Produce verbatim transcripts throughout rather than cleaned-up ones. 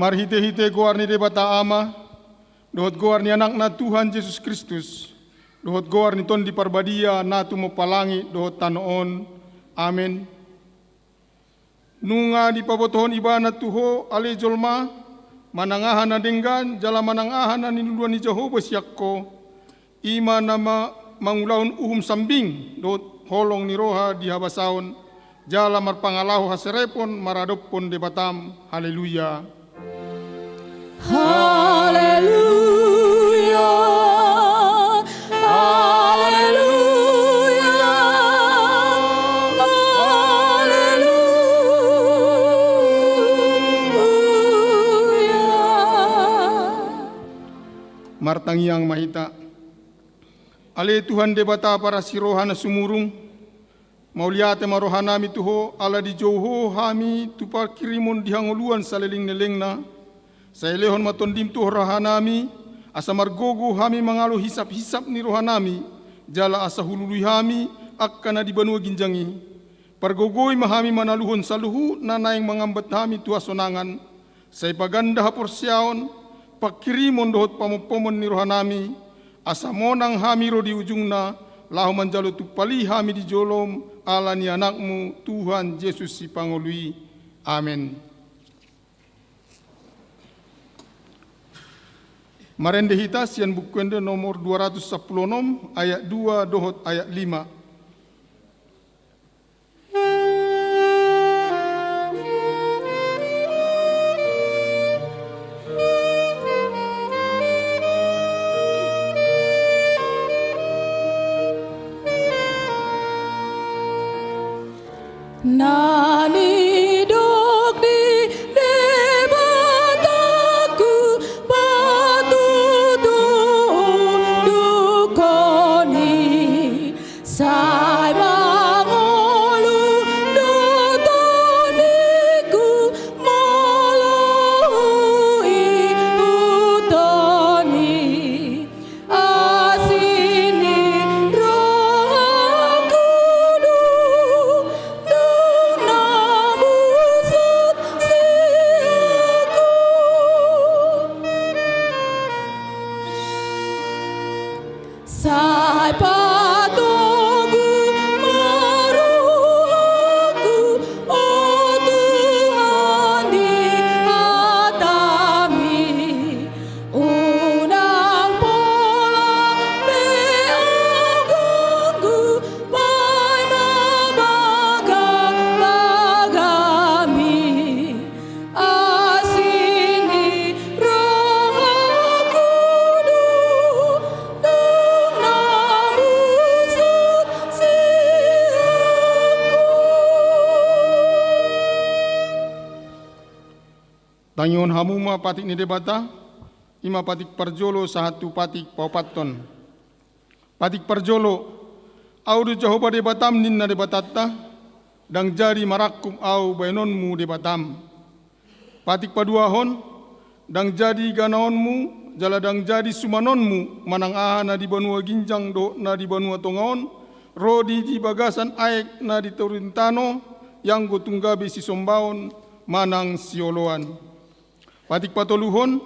Marhite-hite goar ni Debata Ama, dohot goar ni Anakna Tuhan Jesus Kristus, dohot goar ni Tondi Parbadia na tumompa langit dohot tano on. Amen. Nunga dipabotohon Ibana tu ho, ale jolma, manang aha na denggan jala manang aha na niluluan ni Jahowa sian ho, i ma na ma-, mangulahon uhum sambing dohot holong ni roha di habasaon, jala marpangalaho haserepon maradophon Debatam. Haleluya. Haleluya. Haleluya. Haleluya. Martangiang ma hita. Ale Tuhan Debata parasi roha na sumurung, mauliate ma rohanami tu ho, ala dijou ho hami tu pangkirimon di hangoluan saleleng ni lelengna. Sai lehon ma Tondim tu rohanami, asa margogo hami mangalo hisap-hisap ni rohanami, jala asa hulului hami angka na di banua ginjang i. Pargogoi ma hami manaluhon saluhut na naeng mangambat hami tu hasonangan. Sai paganda haporseaon, pangkirimon dohot pamompomon ni rohanami, asa monang hami ro di ujungna, laho manjalo tumpal i hami di jolom, ala ni Anakmu, Tuhan Jesus Sipangolu i. Amen. Marende hita sian Buku Ende nomor dua ratus sampulu onom, ayat dua dohot ayat lima. Na nidok ni Debatangku, patuduhon i. Sai mangolu do tondingku, molo huihuthon i. Asi ni rohangku do, dung na busuk siaku. Sai patogu ma rohangku, o Tuhan, di hataMi. Unang pola be ogongku, paima bagabagaMi. Asi ni rohangku do, dung na busuk siaku. Tangihon hamu ma patik ni Debata, i ma patik parjolo sahat tu patik paopathon. Patik parjolo, Ahu do Jahowa Debatam, ninna Debatanta, ndang jadi marangkup Ahu baenonmu Debatam. Patik paduahon, ndang jadi ganaonmu, jala ndang jadi sumanonmu, manang aha na di banua ginjang dohot na di banua tonga on, ro di, di bagasan aek na di toru ni tano, ianggo tung gabe sisombaon, manang sioloan. Patik patoluhon,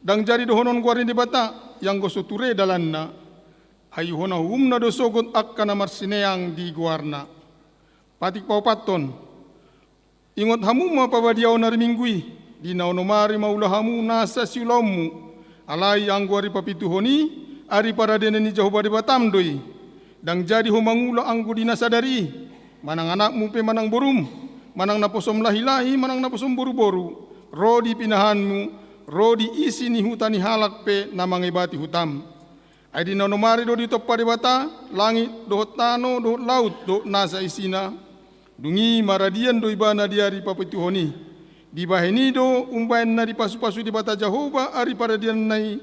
ndang jadi dohonon goar ni Debata, ianggo so ture dalanna. Ai hona uhumna do sogot angka na marsineang di goarna. Patik paopathon, ingot hamu ma pabadiaon ari Minggu i, di na onom ari mangula hamu nasa siulaonmu. Alai anggo ari papituhon i, ari paradianan ni Jahowa Debatam do i. Ndang jadi ho mangula anggo di na sadari i, manang anakmu pe manang borum, manang naposom lahilahi manang naposom boruboru, ro di pinahanmu, ro di isi ni huta ni halak pe na mangebati hutam. Ai di na onom ari do ditompa Debata langit dohot tano dohot laut dohot nasa isina. Dung i maradian do Ibana di ari papituhon i. Dibahen i do umbahen na dipasupasu Debata Jahowa ari paradianna i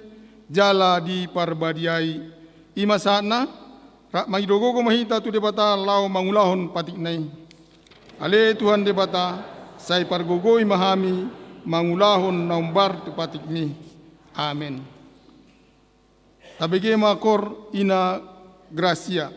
jala diparbadiai. I ma sahatna, rap mangido gogo ma hita tu Debata laho mangulahon patikna i. Ale Tuhan Debata, sai pargogoi ma hami mangulahon na hombar tu patikMi. Amen. Tabege ma kor ina Grasia.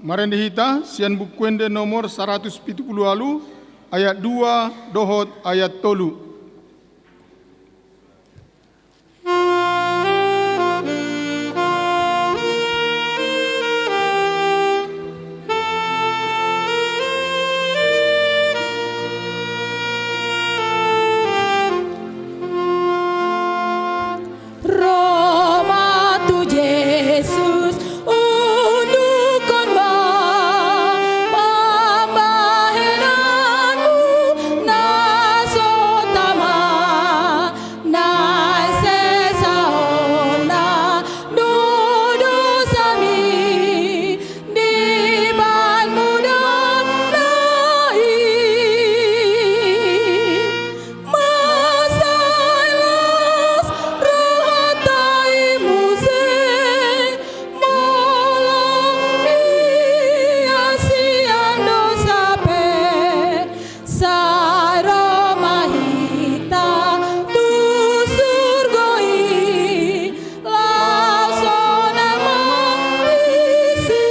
Marende hita sian Buku Ende nomor saratus pitu pulu ualu, ayat dua dohot ayat tolu. Ro ma tu Jesus, undukhon ma pambahenanmu na so tama, na sesa on na do dosami, dibahen mudam na i. Mansai las rohanta i muse, molo ia sian dosa pe, sai ro ma hita tu surgo i, laos sonang ma disi.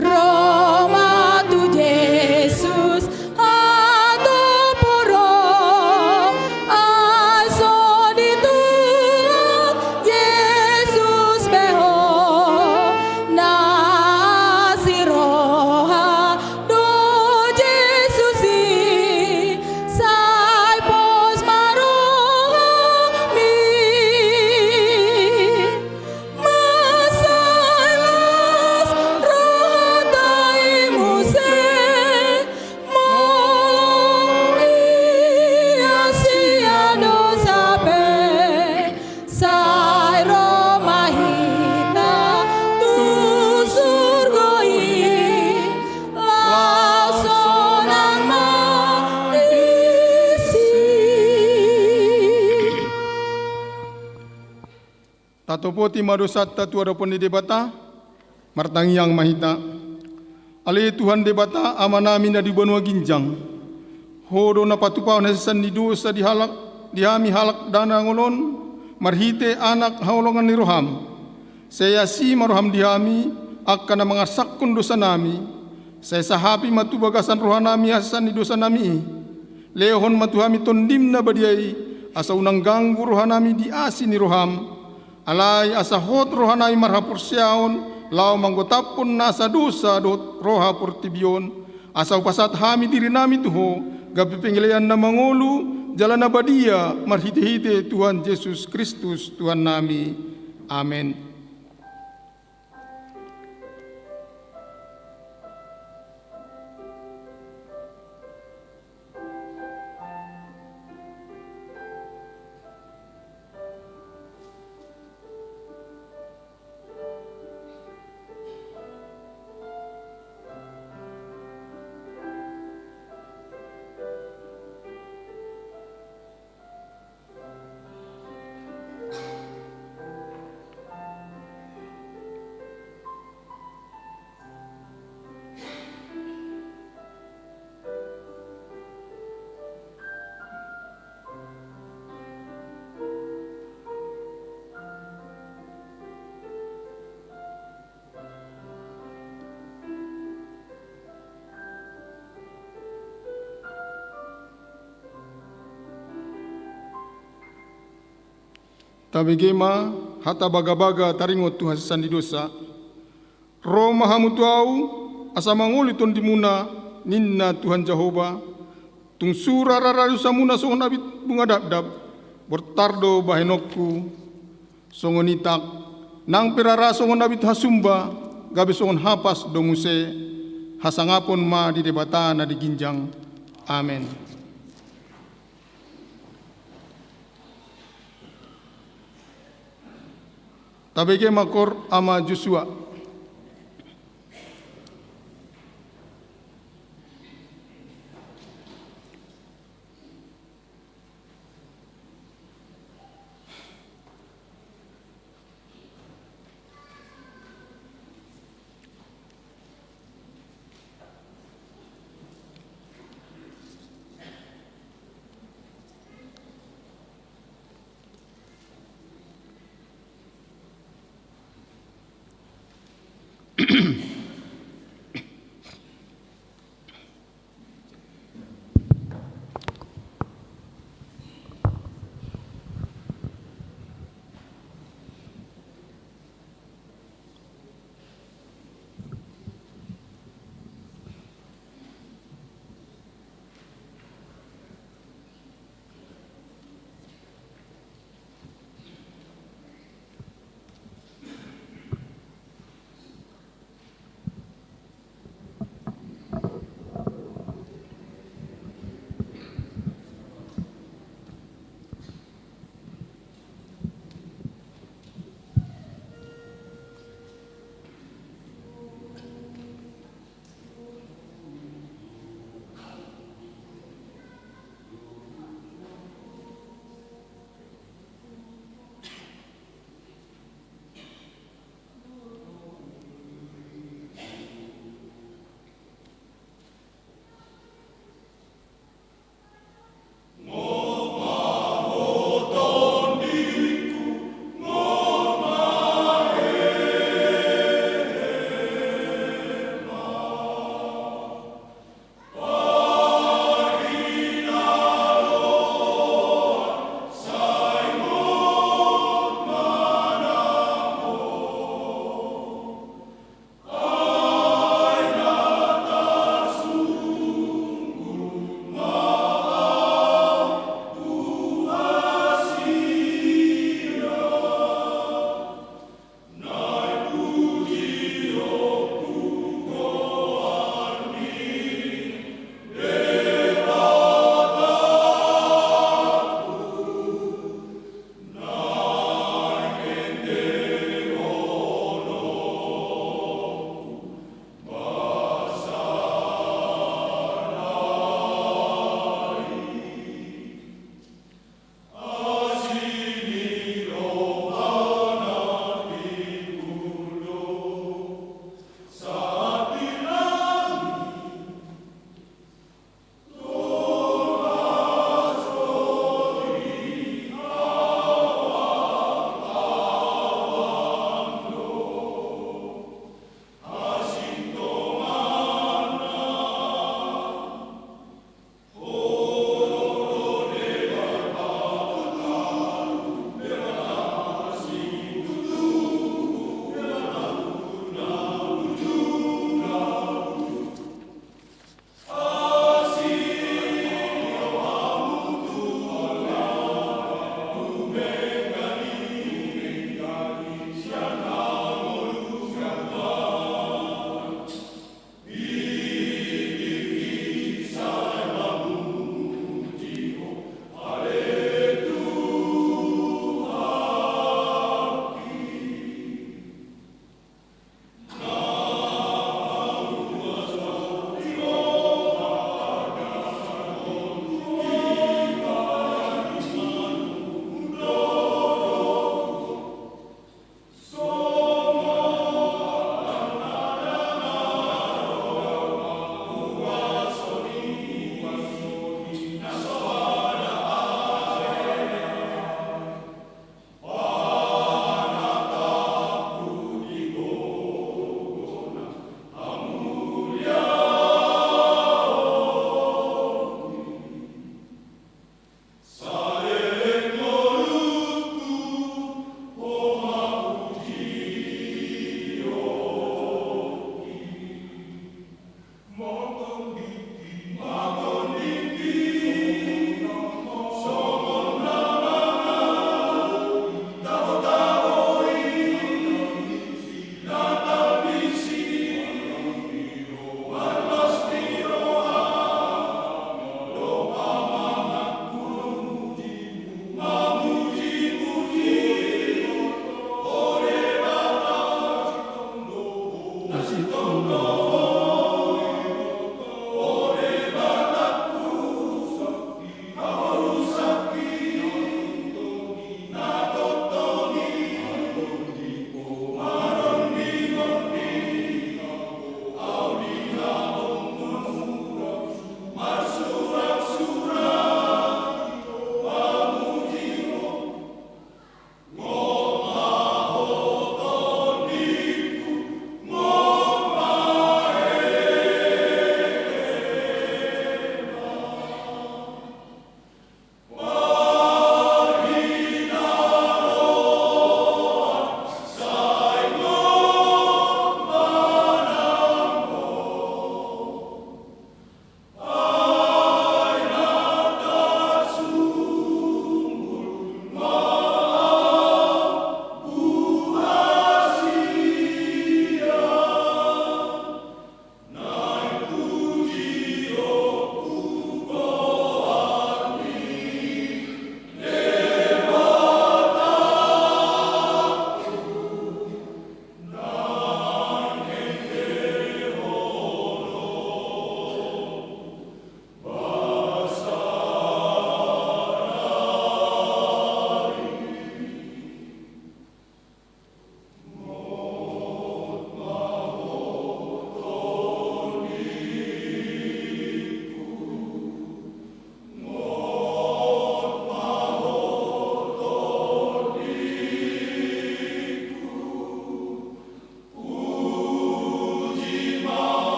Ro ma tu Jesus, hatop ho ro, ai so ditulak Jesus be ho, na asi roha do Jesus i, sai pos ma rohami. Mansai las rohanta i muse, molo ia sian dosa pe, sai ro ma hita tu surgo i, laos sonang ma disi. Tatopoti ma dosanta tu adopan ni Debata. Martangiang ma hita. Ale Tuhan Debata, Amanami na di banua ginjang, Ho do na patupahon hasesaan ni dosa di halak, di hami halak dangol on, marhite Anak haholongan ni roham. Sai asi ma roham di hami, angka na mangarsakhon dosanami. Sai sahapi ma tu bagasan rohanami hasesaan ni dosanami i. Lehon ma tu hami Tondim na badia i, asa unang ganggu rohanami di asi ni roham. Alai asa hot rohanami marhaporseaon, laho manggotaphon nasa dosa dohot roha portibi on, asa hupasahat hami dirinami tu Ho, gabe pangalean na mangolu, jala na badia, marhitehite Tuhan Jesus Kristus, Tuhannami. Amen. Tabege ma hata bagabaga taringot tu hasesaan ni dosa. Ro ma hamu tu Ahu, asa mangolu tondimuna, ninna Tuhan Jahowa. Tung sura rara dosamuna songon abit bunga dabdab, bortar do bahenonku songon itak, nang pe rara songon abit hasumba, gabe songon hapas do muse. Hasangapon ma di Debata na di ginjang. Amen. Tabege ma kor Ama Josua.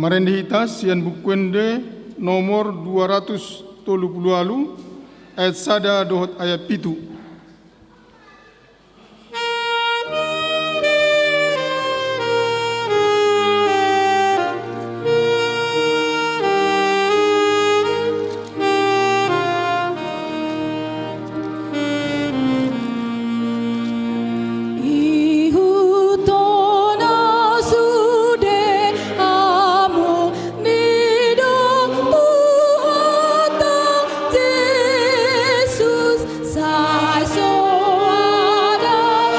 Marende hita sian Buku Ende nomor dua ratus tolu pulu ualu, ayat sada dohot ayat pitu. Ihutonna sude hamu, nidok Tuhanta Jesus, sai so adong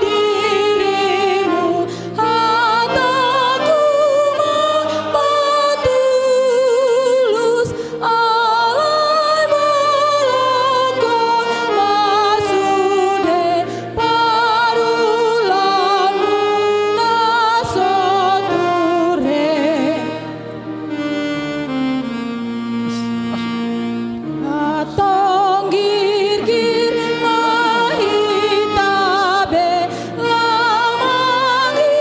dirimu, hataku ma patulus, alai bolongkon ma sude parulaanmu na so ture. Antong girgir ma hita be, laho mangihuthon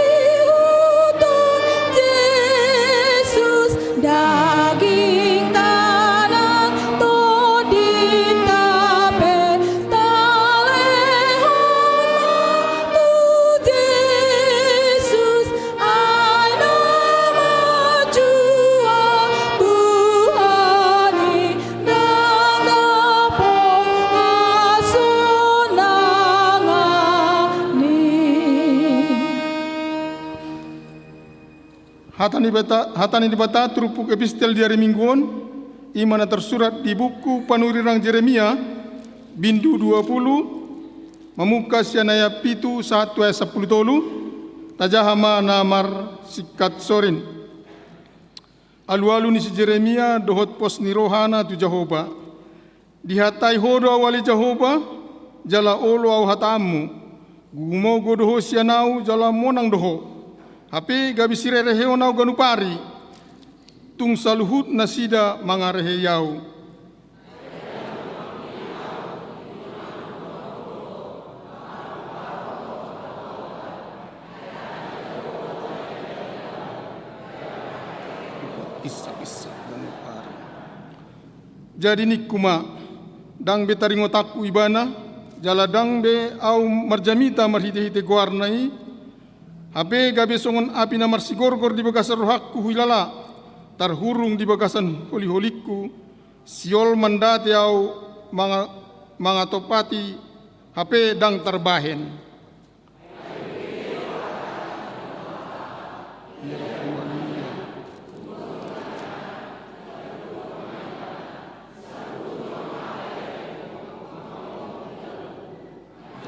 Jesus, daging, tangan, tondinta pe, talehon ma tu Jesus, ai na manjua Tuhan i, ndang dapot hasonangan i. Hata ni Debata, hata ni Debata turpuk epistel di ari Minggu on, i ma na tarsurat di buku panurirang Jeremia, bindu dua pulu, mamungka sian ayat pitu sahat tu ayat sampulu tolu, tajaha ma na marsingkat sorin. Alualu ni si Jeremia dohot pos ni rohana tu Jahowa. Dihatai ho do ahu ale Jahowa, jala olo ahu hataanmu. Gumogo do ho sian ahu jala monang do ho. Hape gabe sirereheon ahu ganup ari. Tung saluhut nasida mangarehei ahu. Jadi ningku ma, ndang be taringot ahu ibana, jala ndang be ahu marjamita marhitehite goarna i, hape gabe songon api na marsigorgor di bagasan rohangku huilala, tarhurung di bagasan holiholingku, Siol mandate ahu manga-, mangatopati hape ndang tarbahen.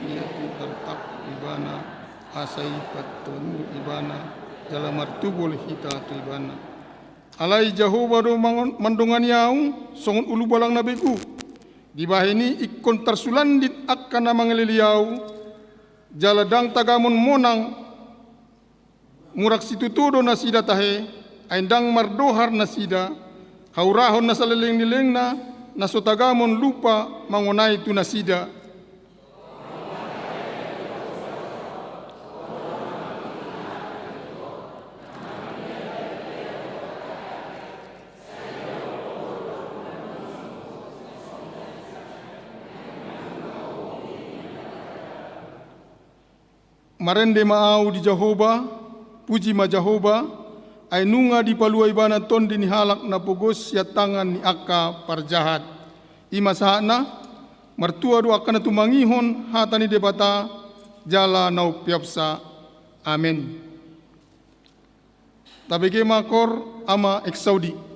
Ia tu tartak ibana, asa i patonduk ibana, jala martubu hita tu ibana. Alai Jahowa do mangon-, mandongani ahu songon ulubalang na begu. Dibahen i ingkon tarsulandit angka na mangeleli ahu, jala ndang tagamon monang. Murang situtu do nasida tahe, ai ndang mardohar nasida, haurahon na saleleng ni lelengna, na so tagamon lupa mangonai tu nasida. Marende ma ahu di Jahowa, puji ma Jahowa, ai nunga dipalua ibana tondi ni halak na pogos sian tangan ni angka parjahat. I ma sahatna, martua do angka na tumangihon hata ni Debata, jala na umpeopsa. Amen. Tabege ma kor ama Eksaudi.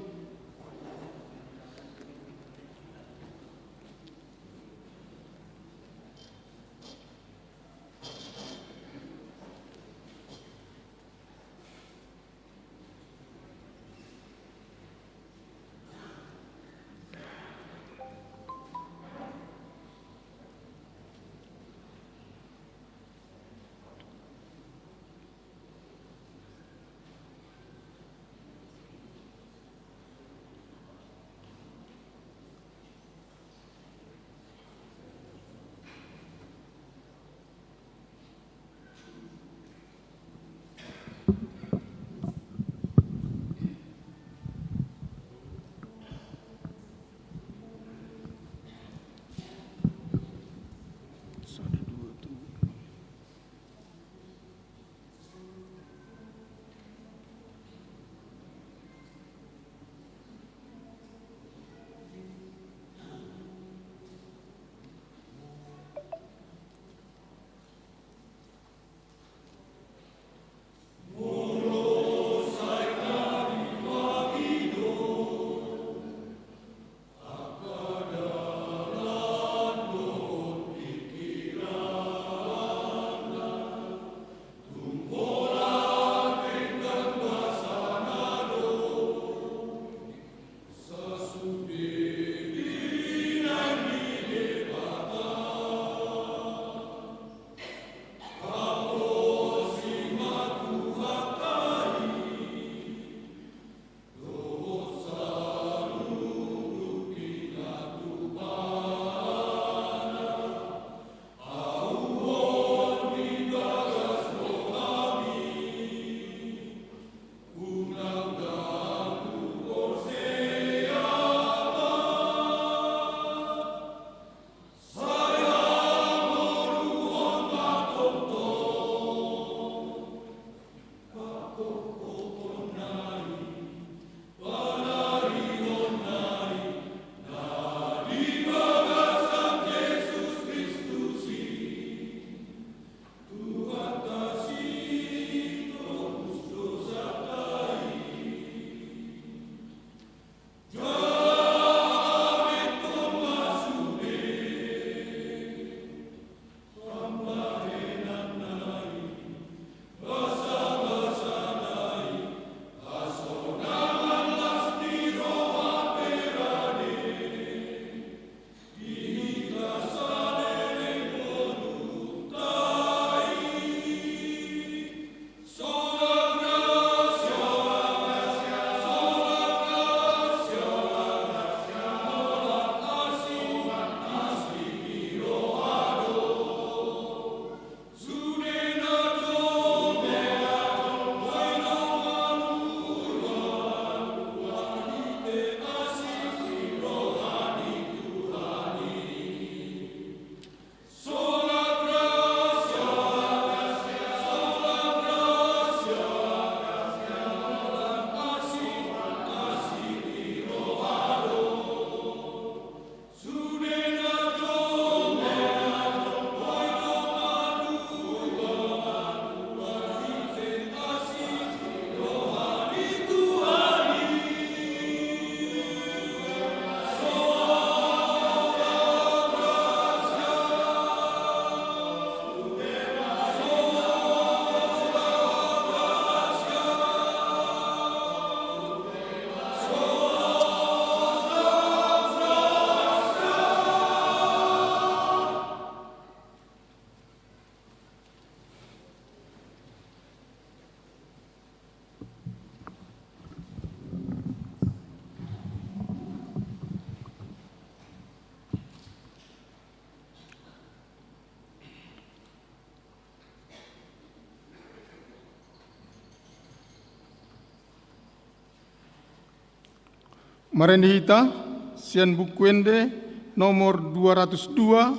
Marende hita sian Buku Ende nomor dua ratus dua,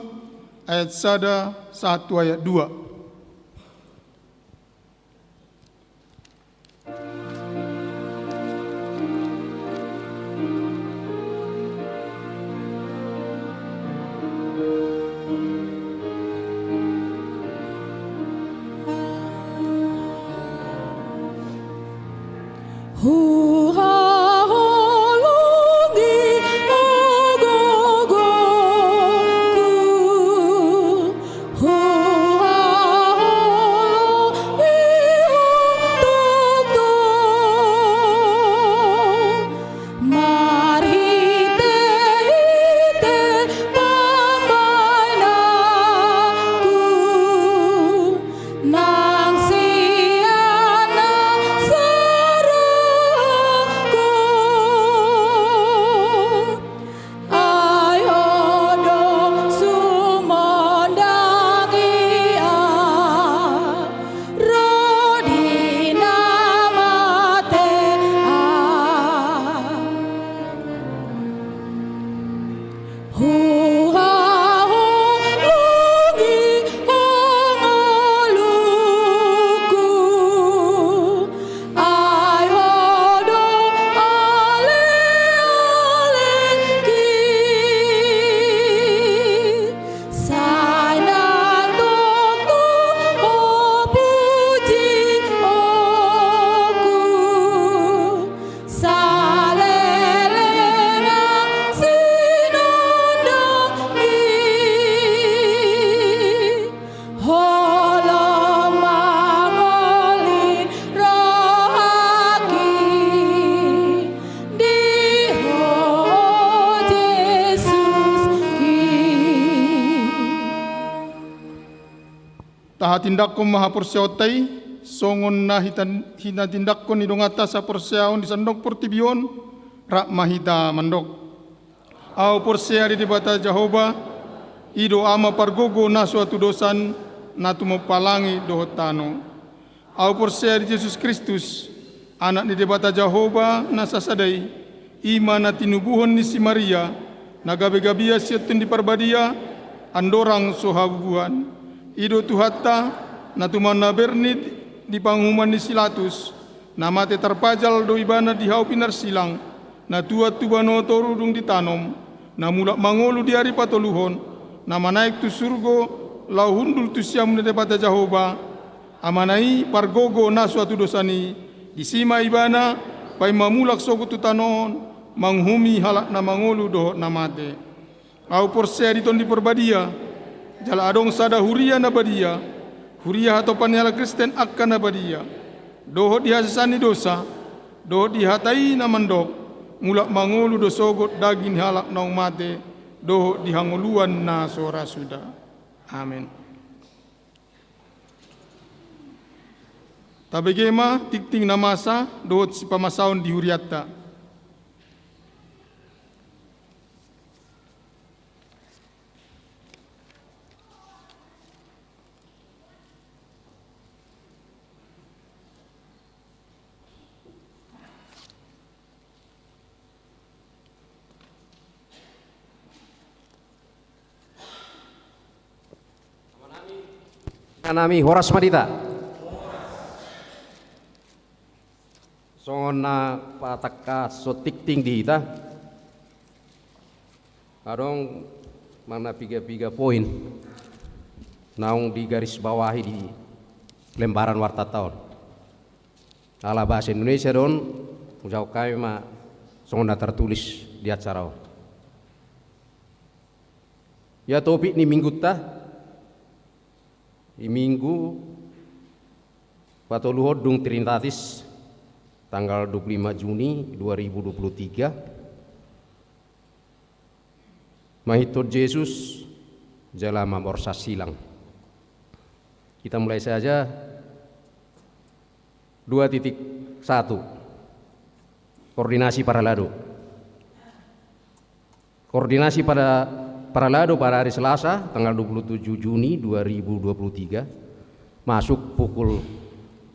ayat sada sahat tu ayat dua. Huhaholongi ho gogoku, huhaholongi ho tongtong, marhitehite pambahenanku, nang sian na sarohonku. Ai ho do sumondangi au ro di na mate au. Huhaholongi ho ngolungku, ai ho do alealengki, sai nang tongtong hupujionku. Saleleng nang sinondangmi, holong mangoli rohangki di Ho Jesusku. Tahatindanghon ma haporseaonta i, songon na hita-, hinatindanghon ni donganta saporseaon di sandok portibi on, rap ma hita mandok. Ahu porsea di Debata Jahowa, i do Ama pargogo na so hatudosan, na tumompa langit dohot tano. Ahu porsea di Jesus Kristus, Anak ni Debata Jahowa na sasada i, i ma na tinubuhon ni si Maria, na gabe gabian sian Tondi Parbadia, andorang so habubuhan. I do Tuhanta, na tumau na berni di panguhuman ni si Latus, na mate tarpajal do Ibana di hau pinarsilang, na tuat tu banua toru dung ditanom, na mulak mangolu di ari patoluhon, na manaek tu surgo, laho hundul tu siamun ni Debata Jahowa, Amana i pargogo na so hatudosan i, disi ma Ibana, paima mulak sogot tu tano on, manguhumi halak na mangolu dohot na mate. Ahu porsea di Tondi Parbadia, jala adong sada huria na badia, huria hatopan ni halak Kristen angka na badia, dohot di hasesaan ni dosa, dohot di hata i na mandok, mulak mangolu do sogot daging ni halak naung mate, dohot di hangoluan na so ra suda. Amen. Tabege ma tingting na masa dohot sipamasaon di hurianta. Nami, horas ma di hita. Songon na patangkas tingting di hita, adong ma na piga-piga poin naung digarisbawahi di lembaran wartanta on. Ala bahasa Indonesia do on, hujaha hami ma songon na tartulis di acara on. Ia topik ni minggunta, di minggu patoluhon dung Trinitatis, tanggal dua puluh lima Juni dua ribu dua puluh tiga, mangihuthon Jesus jala mamborsas silang. Kita mulai saja. Dua titik satu. Ordinasi parhalado. Ordinasi pada parhalado pada hari Selasa, tanggal dua puluh tujuh Juni dua ribu dua puluh tiga, masuk pukul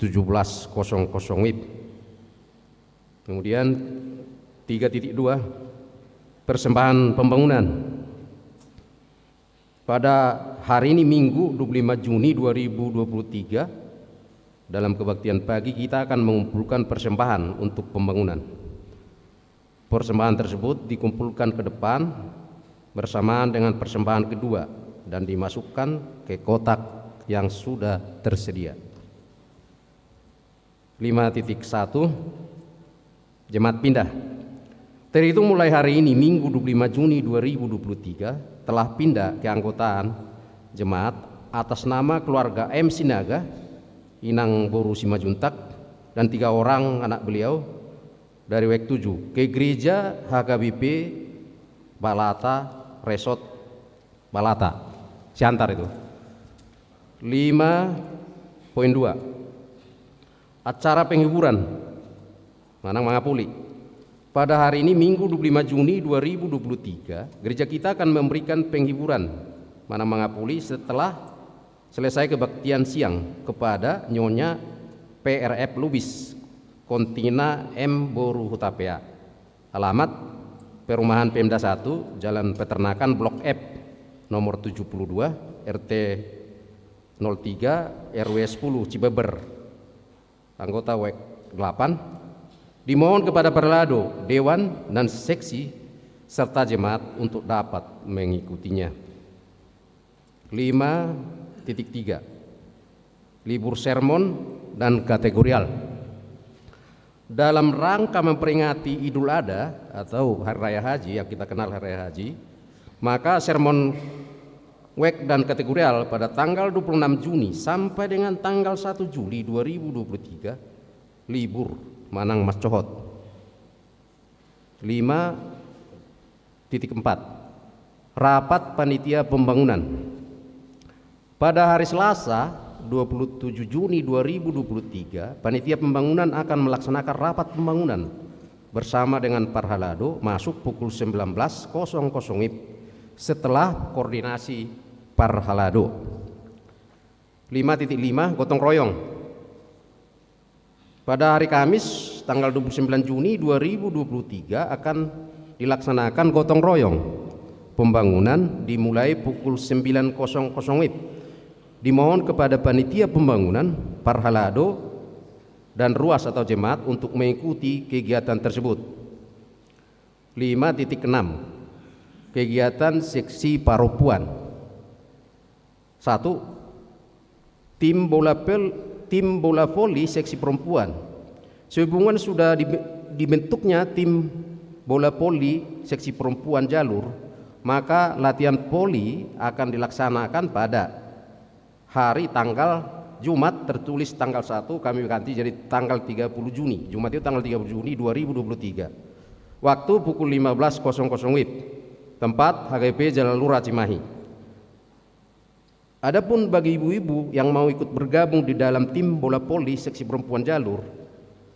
tujuh belas kosong kosong W I B. Kemudian, Tiga titik dua, persembahan pembangunan. Pada hari ini, Minggu, dua puluh lima Juni dua ribu dua puluh tiga, dalam kebaktian pagi, kita akan mengumpulkan persembahan untuk pembangunan. Persembahan tersebut dikumpulkan ke depan bersamaan dengan persembahan kedua dan dimasukkan ke kotak yang sudah tersedia. Lima titik satu, jemaat pindah. Terhitung mulai hari ini, Minggu, dua puluh lima Juni dua ribu dua puluh tiga, telah pindah keanggotaan jemaat atas nama keluarga M Sinaga, Inang Boru Simanjuntak, dan tiga orang anak beliau dari W E K tujuh ke Gereja H K B P Balata Resort Balata, Siantar itu. Lima poin dua. Acara penghiburan manang mangapuli. Pada hari ini, Minggu, dua puluh lima Juni dua ribu dua puluh tiga, gereja kita akan memberikan penghiburan manang mangapuli setelah selesai kebaktian siang kepada Nyonya P R F Lubis, Kontina M Boru Hutapea. Alamat: Perumahan Pemda satu, Jalan Peternakan, Blok F, nomor tujuh puluh dua, R T nol tiga, R W sepuluh, Cibeber. Anggota W E K delapan. Dimohon kepada perlado, dewan, dan seksi, serta jemaat untuk dapat mengikutinya. Lima titik tiga. Libur sermon dan kategorial. Dalam rangka memperingati Idul Adha atau Hari Raya Haji, yang kita kenal Hari Raya Haji, maka sermon W E K dan kategorial pada tanggal dua puluh enam Juni sampai dengan tanggal satu Juli dua ribu dua puluh tiga libur manang mancohot. Lima titik empat. Rapat panitia pembangunan. Pada hari Selasa, dua puluh tujuh Juni dua ribu dua puluh tiga, panitia pembangunan akan melaksanakan rapat pembangunan bersama dengan parhalado masuk pukul sembilan belas kosong kosong W I B setelah koordinasi parhalado. Lima titik lima, gotong royong. Pada hari Kamis, tanggal dua puluh sembilan Juni dua ribu dua puluh tiga, akan dilaksanakan gotong royong pembangunan dimulai pukul sembilan kosong kosong W I B. Dimohon kepada panitia pembangunan, parhalado, dan ruas atau jemaat untuk mengikuti kegiatan tersebut. Lima titik enam. Kegiatan seksi parompuan. Satu, tim bola pel-, tim bola voli seksi perempuan. Sehubungan sudah dibe-, dibentuknya tim bola voli seksi perempuan Jalur, maka latihan voli akan dilaksanakan pada hari tanggal Jumat, tertulis tanggal satu, kami ganti jadi tanggal tiga puluh Juni. Jumat itu tanggal tiga puluh Juni dua ribu dua puluh tiga. Waktu pukul lima belas kosong kosong W I B. Tempat H K B P Jalalura Cimahi. Adapun bagi ibu-ibu yang mau ikut bergabung di dalam tim bola voli seksi perempuan Jalur,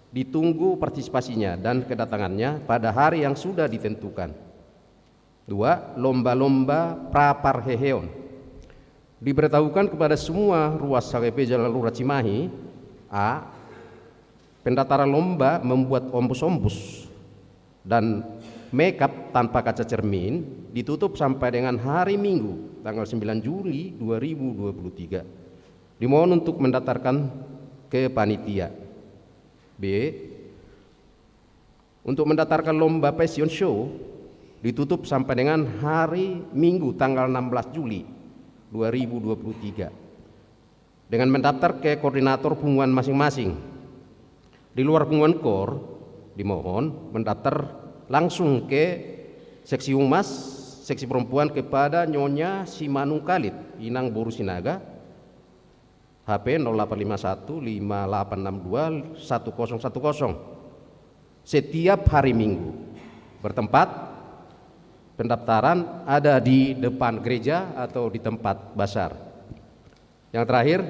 ditunggu partisipasinya dan kedatangannya pada hari yang sudah ditentukan. Dua, lomba-lomba praparheheon. Diberitahukan kepada semua ruas H K B P Jalalura Cimahi, A, pendaftaran lomba membuat ombus-ombus dan makeup tanpa kaca cermin ditutup sampai dengan hari Minggu, tanggal sembilan Juli dua ribu dua puluh tiga. Dimohon untuk mendaftarkan ke panitia. B, untuk mendaftarkan lomba fashion show ditutup sampai dengan hari Minggu, tanggal enam belas Juli dua ribu dua puluh tiga. Dengan mendaftar ke koordinator punguan masing-masing. Di luar punguan kor, dimohon mendaftar langsung ke seksi humas, seksi perempuan kepada Nyonya Simanungkalit, Inang Boru Sinaga, H P nol delapan lima satu lima delapan enam dua satu kosong satu kosong. Setiap hari Minggu. Bertempat, pendaftaran ada di depan gereja atau di tempat basar. Yang terakhir,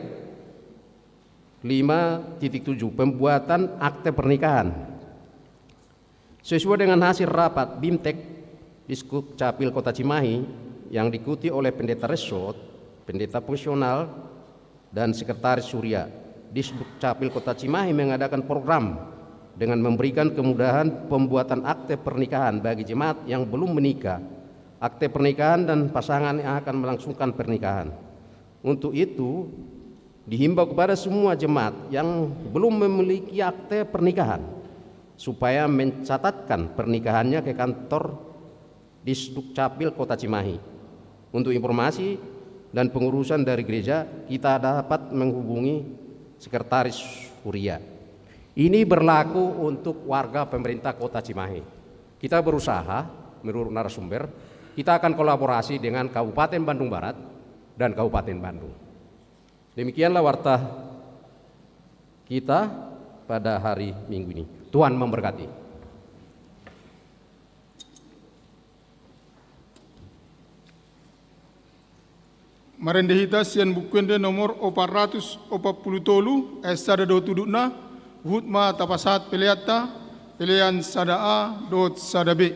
lima titik tujuh, pembuatan akte pernikahan. Sesuai dengan hasil rapat BIMTEK Dishub Capil Kota Cimahi yang diikuti oleh pendeta resort, pendeta fungsional, dan sekretaris Surya, Dishub Capil Kota Cimahi mengadakan program dengan memberikan kemudahan pembuatan akte pernikahan bagi jemaat yang belum menikah, akte pernikahan dan pasangan yang akan melangsungkan pernikahan. Untuk itu, dihimbau kepada semua jemaat yang belum memiliki akte pernikahan supaya mencatatkan pernikahannya ke kantor Disdukcapil Kota Cimahi. Untuk informasi dan pengurusan dari gereja, kita dapat menghubungi sekretaris huria. Ini berlaku untuk warga pemerintah Kota Cimahi. Kita berusaha, menurut narasumber, kita akan kolaborasi dengan Kabupaten Bandung Barat dan Kabupaten Bandung. Demikianlah warta kita pada hari Minggu ini. Tuhan memberkati. Marende hita sian Buku Ende nomor opat ratus opat pulu tolu, ayat sada dohot udutna, huhut ma tapasahat peleanta, pelean sada A dohot sada B.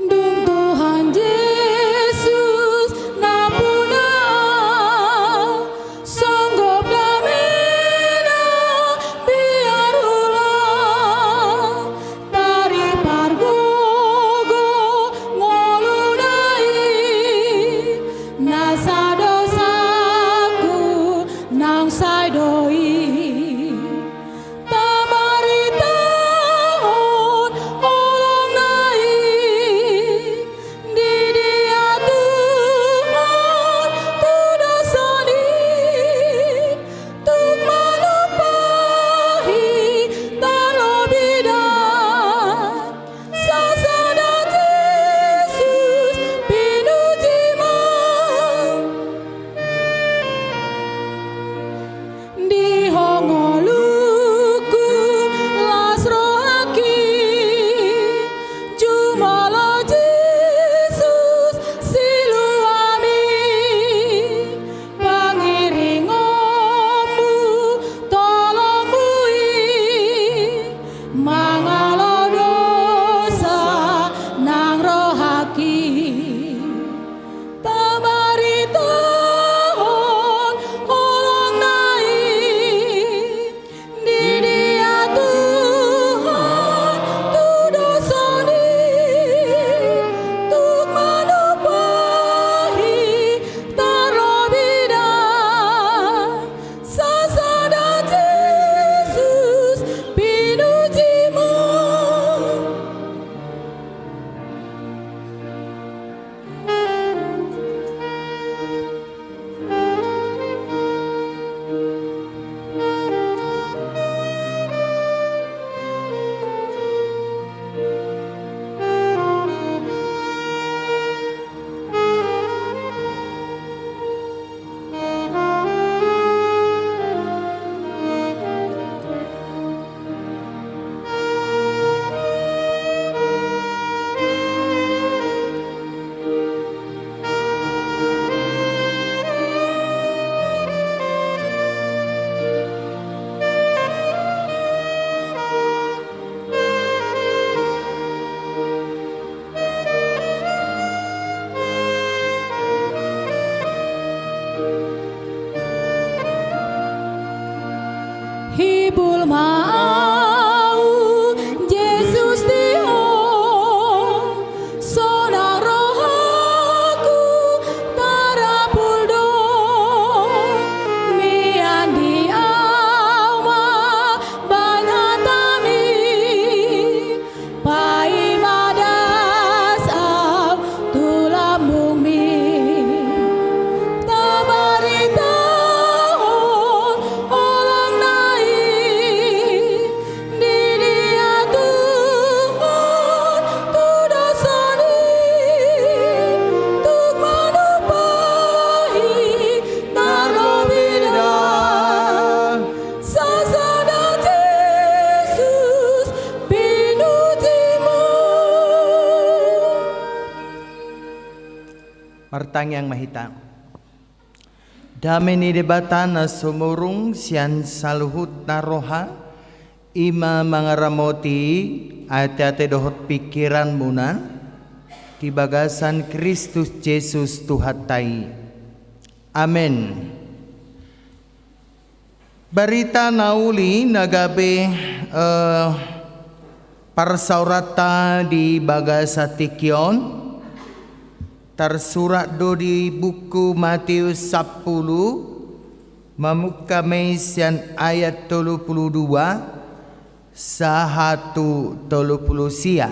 Dung Tuhan Jesus nampuna, songgop damena biar ulang, taripar gogo ngoluna i, nasa dosaku naung sai do i. Tamaritahon holongna i, di dia Tuhan tu dosa ni, tung manumpahi tarlobi da. Sasada Jesus pinuji ma. Di ho ngolungku las rohangki, jumolo Jesus siluami, pangiringonmu tolongmu i, mangalo dosa nang rohangki. Tamaritahon holongna i, di dia Tuhan tu dosa ni, tung manumpahi tarlobi da. Sasada Jesus pinuji ma. Hibul ma ahu, Jesus, di Ho, sonang rohangku tarapul do, mian di ahu ma bahen hataMi, paima das ahu tu lambungMi. Tamaritahon holongna i, di dia Tuhan tu dosa ni, tung manumpahi tarlobi da. Sasada Jesus pinuji ma. Martangiang ma hita. Dame ni Debata na sumurung sian saluhutna roha, I ma mangaramoti ateate dohot pingkiranmuna di bagasan Kristus Jesus Tuhanta i. Amen. Barita na uli na gabe, eh, parsaoranta di bagasan tingki on tarsurat do di buku Matius sampulu, mamungka ma i sian ayat tolu pulu dua sahat tu tolu pulu sia.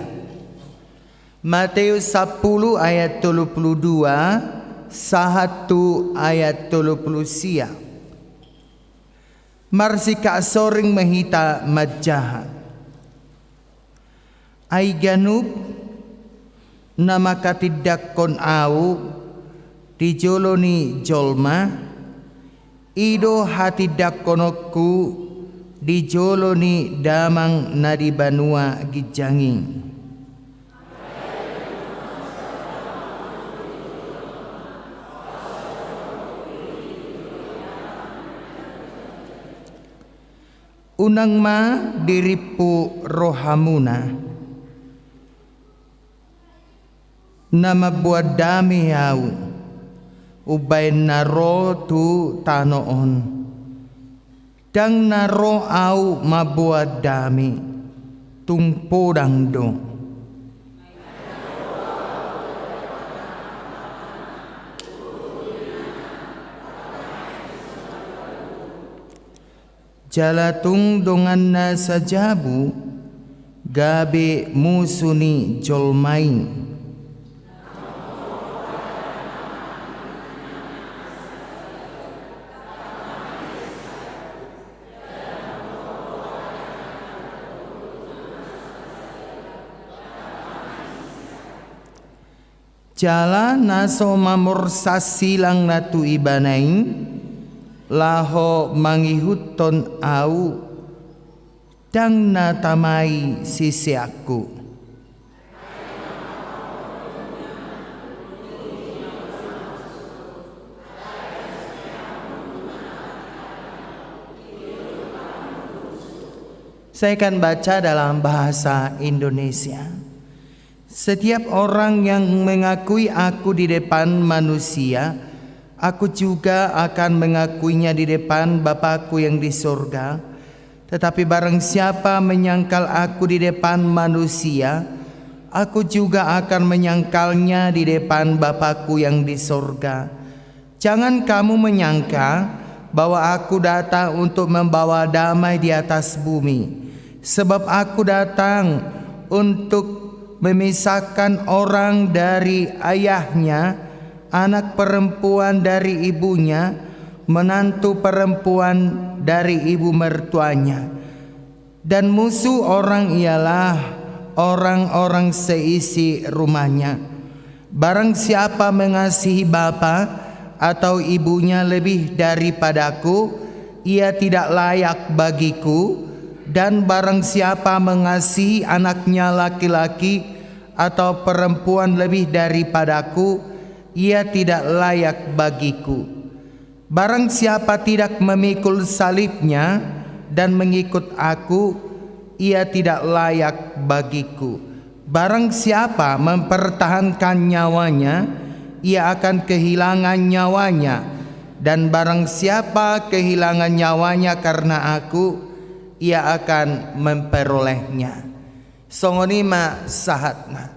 Matius sampulu ayat tolu pulu dua sahat tu ayat tolu pulu sia. Marsikaksoring ma hita manjaha. Ai ganup na manghatindanghon Ahu di jolo ni jolma, i do hatindanghononku di jolo ni Damang na di banua ginjang i. Unang ma dirimpu rohamuna, na mamboan dame Ahu, umbahen na ro tu tano on. Ndang na ro Ahu mamboan dame, tung podang do. Jala tung dongan na sajabu gabe musu ni jolma i. Jala na so mamorsan silangna tu ibana i, laho mangihuthon Ahu, ndang na tama i siseanku. Saya akan baca dalam bahasa Indonesia. Setiap orang yang mengakui Aku di depan manusia, Aku juga akan mengakuinya di depan Bapa-Ku yang di sorga. Tetapi barang siapa menyangkal Aku di depan manusia, Aku juga akan menyangkalnya di depan Bapa-Ku yang di sorga. Jangan kamu menyangka bahwa Aku datang untuk membawa damai di atas bumi, sebab Aku datang untuk memisahkan orang dari ayahnya, anak perempuan dari ibunya, menantu perempuan dari ibu mertuanya. Dan musuh orang ialah orang-orang seisi rumahnya. Barang siapa mengasihi bapa atau ibunya lebih daripada-Ku, ia tidak layak bagi-Ku, dan barang siapa mengasihi anaknya laki-laki atau perempuan lebih daripada-Ku, ia tidak layak bagi-Ku. Barang siapa tidak memikul salibnya dan mengikut Aku, ia tidak layak bagi-Ku. Barang siapa mempertahankan nyawanya, ia akan kehilangan nyawanya, dan barang siapa kehilangan nyawanya karena Aku, ia akan memperolehnya. Songon i ma sahatna.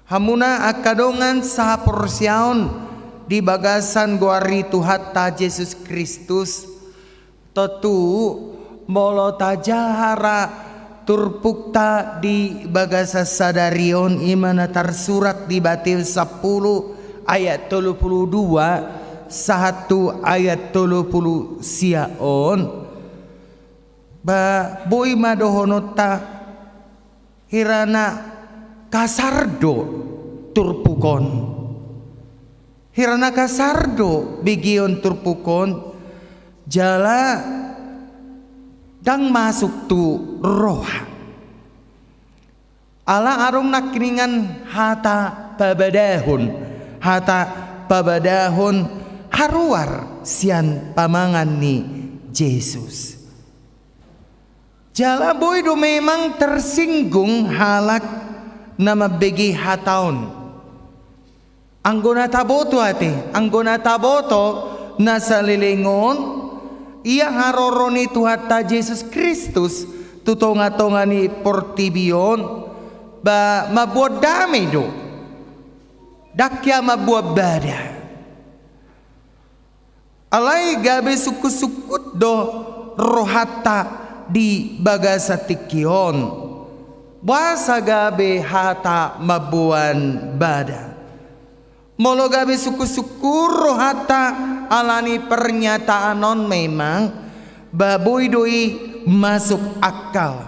Hamuna angka dongan sahaporseaon di bagasan goar ni Tuhanta Jesus Kristus, tontu molo tajaha ra turpukta di bagasan sadari on, i ma na tarsurat di Matius sampulu ayat tolu pulu dua sahat tu ayat tolu pulu sia on, ba boi ma dohononta, hirana kasar do turpuk on. Hirana kasar do begeon turpuk on, jala ndang masuk tu roha. Ala adong nangkiningan hata pabadahon, hata pabadahon haruar sian pamangan ni Jesus. Jala boi do memang tersinggung halak na mambege hata on. Anggo na taboto ate, anggo na taboto na saleleng on, ia haroro ni Tuhanta Jesus Kristus tu tonga-tonga ni portibi on, ba mamboan dame do. Ndang ia mamboan bada. Alai gabe sungkun-sungkun do rohanta di bagasan tingki on. Boasa gabe hata mamboan bada? Molo gabe sungkun-sungkun rohanta ala ni pernyataan on memang, ba boi do i masuk akal.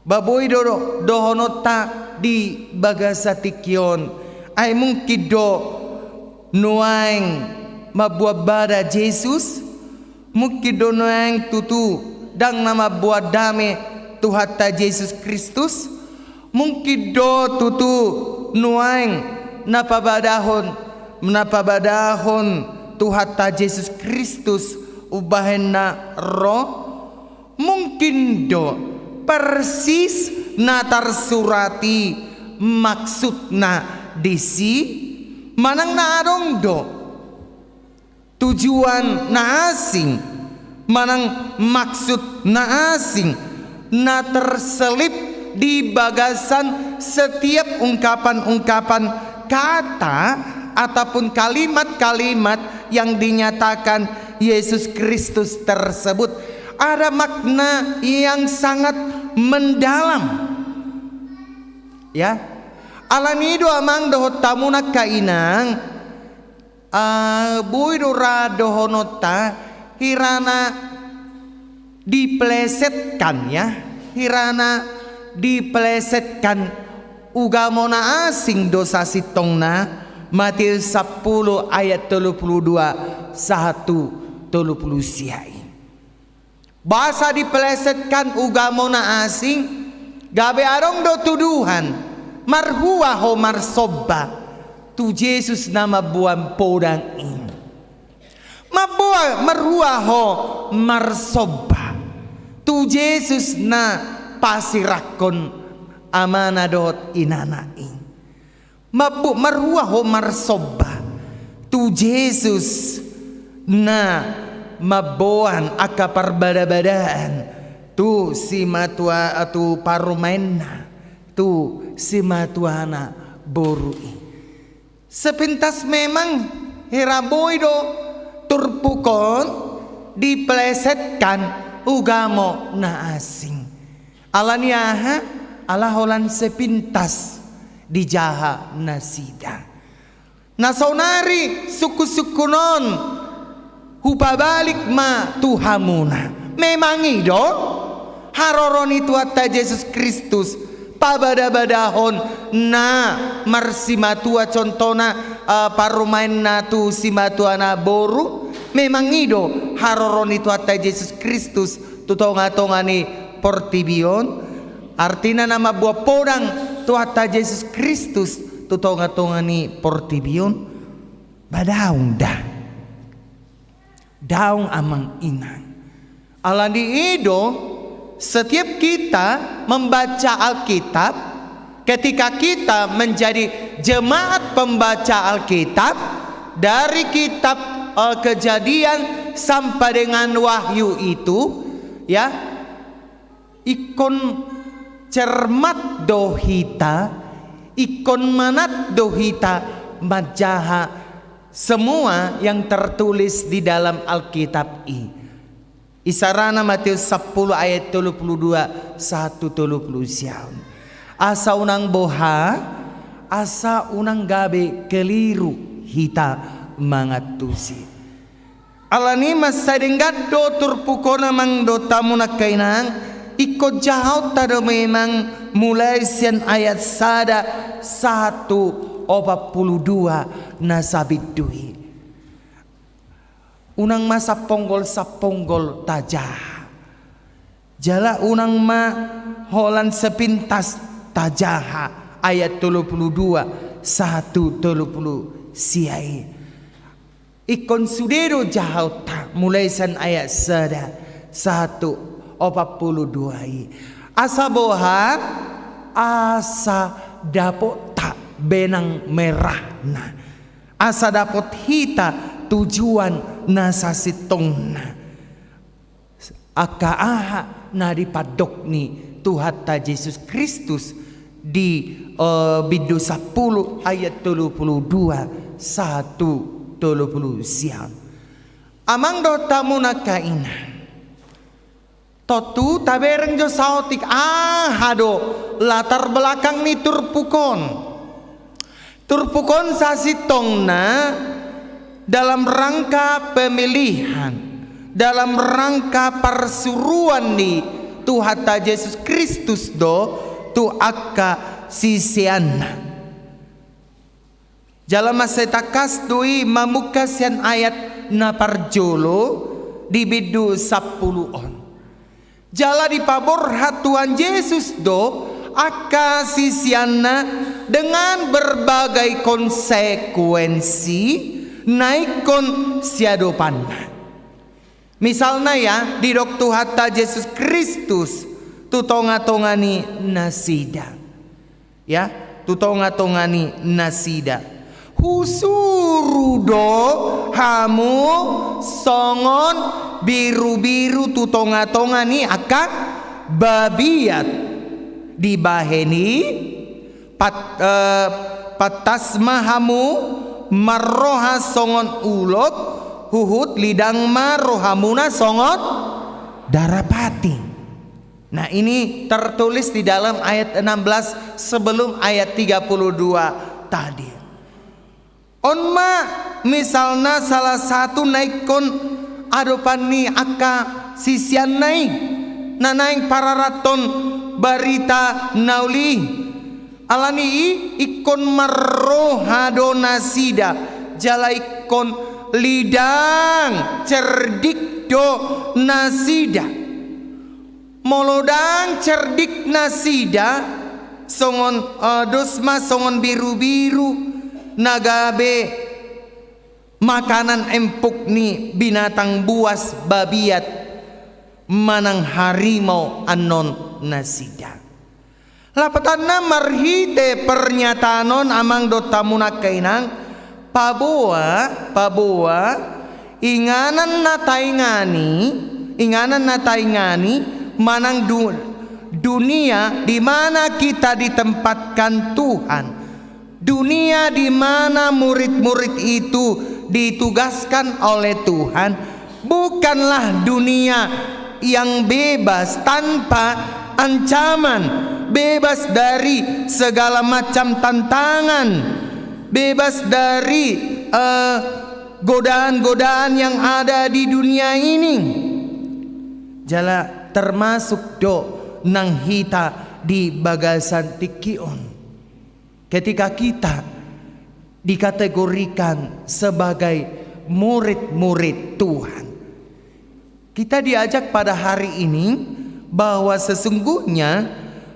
Ba boi do dohononta di bagasan tingki on. Ai mungkin do nuaeng mamboan bada Jesus? Mungkin do nuaeng tutu ndang na mamboan dame Tuhanta Jesus Kristus? Mungkin do tutu nuaeng na pabadahon, na pabadahon Tuhanta Jesus Kristus umbahen na ro? Mungkin do persis na tarsurat i maksudna disi? Manang na adong do tujuan na asing, manang maksud na asing na terselip di bagasan setiap ungkapan-ungkapan kata ataupun kalimat-kalimat yang dinyatakan Yesus Kristus tersebut? Ada makna yang sangat mendalam. Ya. Ala ni i do amang dohot hamu angka inang, ah, boi do ra dohononta hirana dipelesetkan, ya, hirana dipelesetkan ugamo na asing do sasintongna, Matius sampulu ayat tolu pulu dua sahat tu tolu pulu sia i. Boasa dipelesetkan ugamo na asing? Gabe adong do tuduhan, marhua ho marsomba tu Jesus na mamboan podang i. Mamboan, marhua ho marsomba tu Jesus na pasirakkon amana dohot inana i. Mambo-, marhua ho marsomba tu Jesus na mamboan angka parbada-badaan tu simatua, tu parumaenna, tu simatuana boru i. Sepintas memang hira boi do turpuk on dipelesetkan ugamo na asing. Ala ni aha? Ala holan sepintas dijaha nasida. Na saonari sungkun-sungkun on hupabalik ma tu hamuna. Memang i do haroro ni Tuhanta Jesus Kristus, pabada-badahon na marsimatua, contohna, eh, parumaenna tu simatuana boru? Memang i do haroro ni Tuhanta Jesus Kristus tu tonga-tonga ni portibi on? Artina na mamboan podang Tuhanta Jesus Kristus tu tonga-tonga ni portibi on? Ba daong da. Daong amang inang. Ala ni i do, setiap kita membaca Alkitab, ketika kita menjadi jemaat pembaca Alkitab, dari kitab, eh, Kejadian sampai dengan Wahyu itu, ya, ingkon cermat do hita, ingkon manat do hita manjaha semua yang tertulis di dalam Alkitab i. Isarana Matius sampulu ayat tolu pulu dua sahat tu tolu pulu sia on. Asa unang boha, asa unang gabe keliru hita mangantusi. Ala ni i mansai denggan do turpuk on amang dohot hamu angka inang, ingkon jahaonta do memang mulai sian ayat sada sahat tu opat pulu dua na sabindu i. Unang ma saponggol-saponggol tajaha. Jala unang ma holan sepintas tajaha ayat tolu pulu dua sahat tu tolu pulu sia i. Ingkon sude do jahaonta mulai sian ayat sada sahat tu opat pulu dua i. Asa boha? Asa dapotta benang merahna. Asa dapot hita tujuan na sasintongna. Angka aha na dipandok ni Tuhanta Jesus Kristus di, eh, bindu sampulu ayat tolu pulu dua sahat tu tolu pulu sia. Amang dohot hamu angka inang. Tontu tabereng jo saotik aha do latar belakang ni turpuk on. Turpuk on sasintongna dalam rangka pemilihan, dalam rangka parsuruan ni Tuhanta Jesus Kristus do tu angka siseanna. Jala mansai tangkas do i mamungka sian ayat na parjolo di bindu sampulu on. Jala dipaborhat Tuhan Jesus do angka siseanna dengan berbagai konsekuensi na ingkon siadopanna. Misalna ya, didok Tuhanta Jesus Kristus tu tonga-tonga ni nasida. Ya, tu tonga-tonga ni nasida. Husuru do hamu songon birubiru tu tonga-tonga ni angka babiat. Dibahen i, pat-, eh, pantas ma hamu marroha songon ulos, huhut lidang ma rohamuna songon darapati. Nah, ini tertulis di dalam ayat enam belas sebelum ayat tiga puluh dua tadi. On ma misalna salah satu na ingkon adopan ni angka siseanna i, na naeng pararathon barita na uli i. Alani i ingkon marroha do nasida, jala ingkon lidang cerdik do nasida. Molo ndang cerdik nasida, songon, eh, dos ma songon birubiru na gabe makanan empuk ni binatang buas, babiat manang harimau annon nasida. Lapatanna, marhite pernyataan on, amang dohot hamu angka inang, paboa, paboa, inganan na taingani, inganan na taingani, manang du-, dunia di mana kita ditempatkan Tuhan. Dunia di mana murid-murid itu ditugaskan oleh Tuhan bukanlah dunia yang bebas tanpa ancaman, bebas dari segala macam tantangan, bebas dari, eh, godaan-godaan yang ada di dunia ini. Jala termasuk do nang hita di bagasan tingki on. Ketika kita dikategorikan sebagai murid-murid Tuhan, kita diajak pada hari ini bahwa sesungguhnya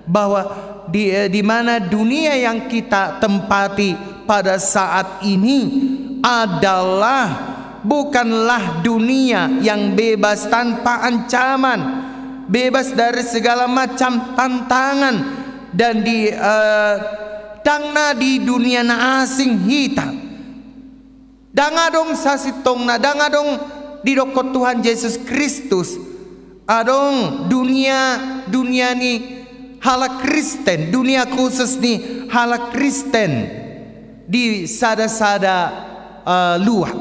bahwa di, eh, di mana dunia yang kita tempati pada saat ini adalah bukanlah dunia yang bebas tanpa ancaman, bebas dari segala macam tantangan, dan di, eh, ndang na di dunia na asing hita. Ndang adong sasintongna, ndang adong didokkon Tuhan Jesus Kristus adong dunia, dunia ni halak Kristen, dunia khusus ni halak Kristen di sada-sada, eh, luat.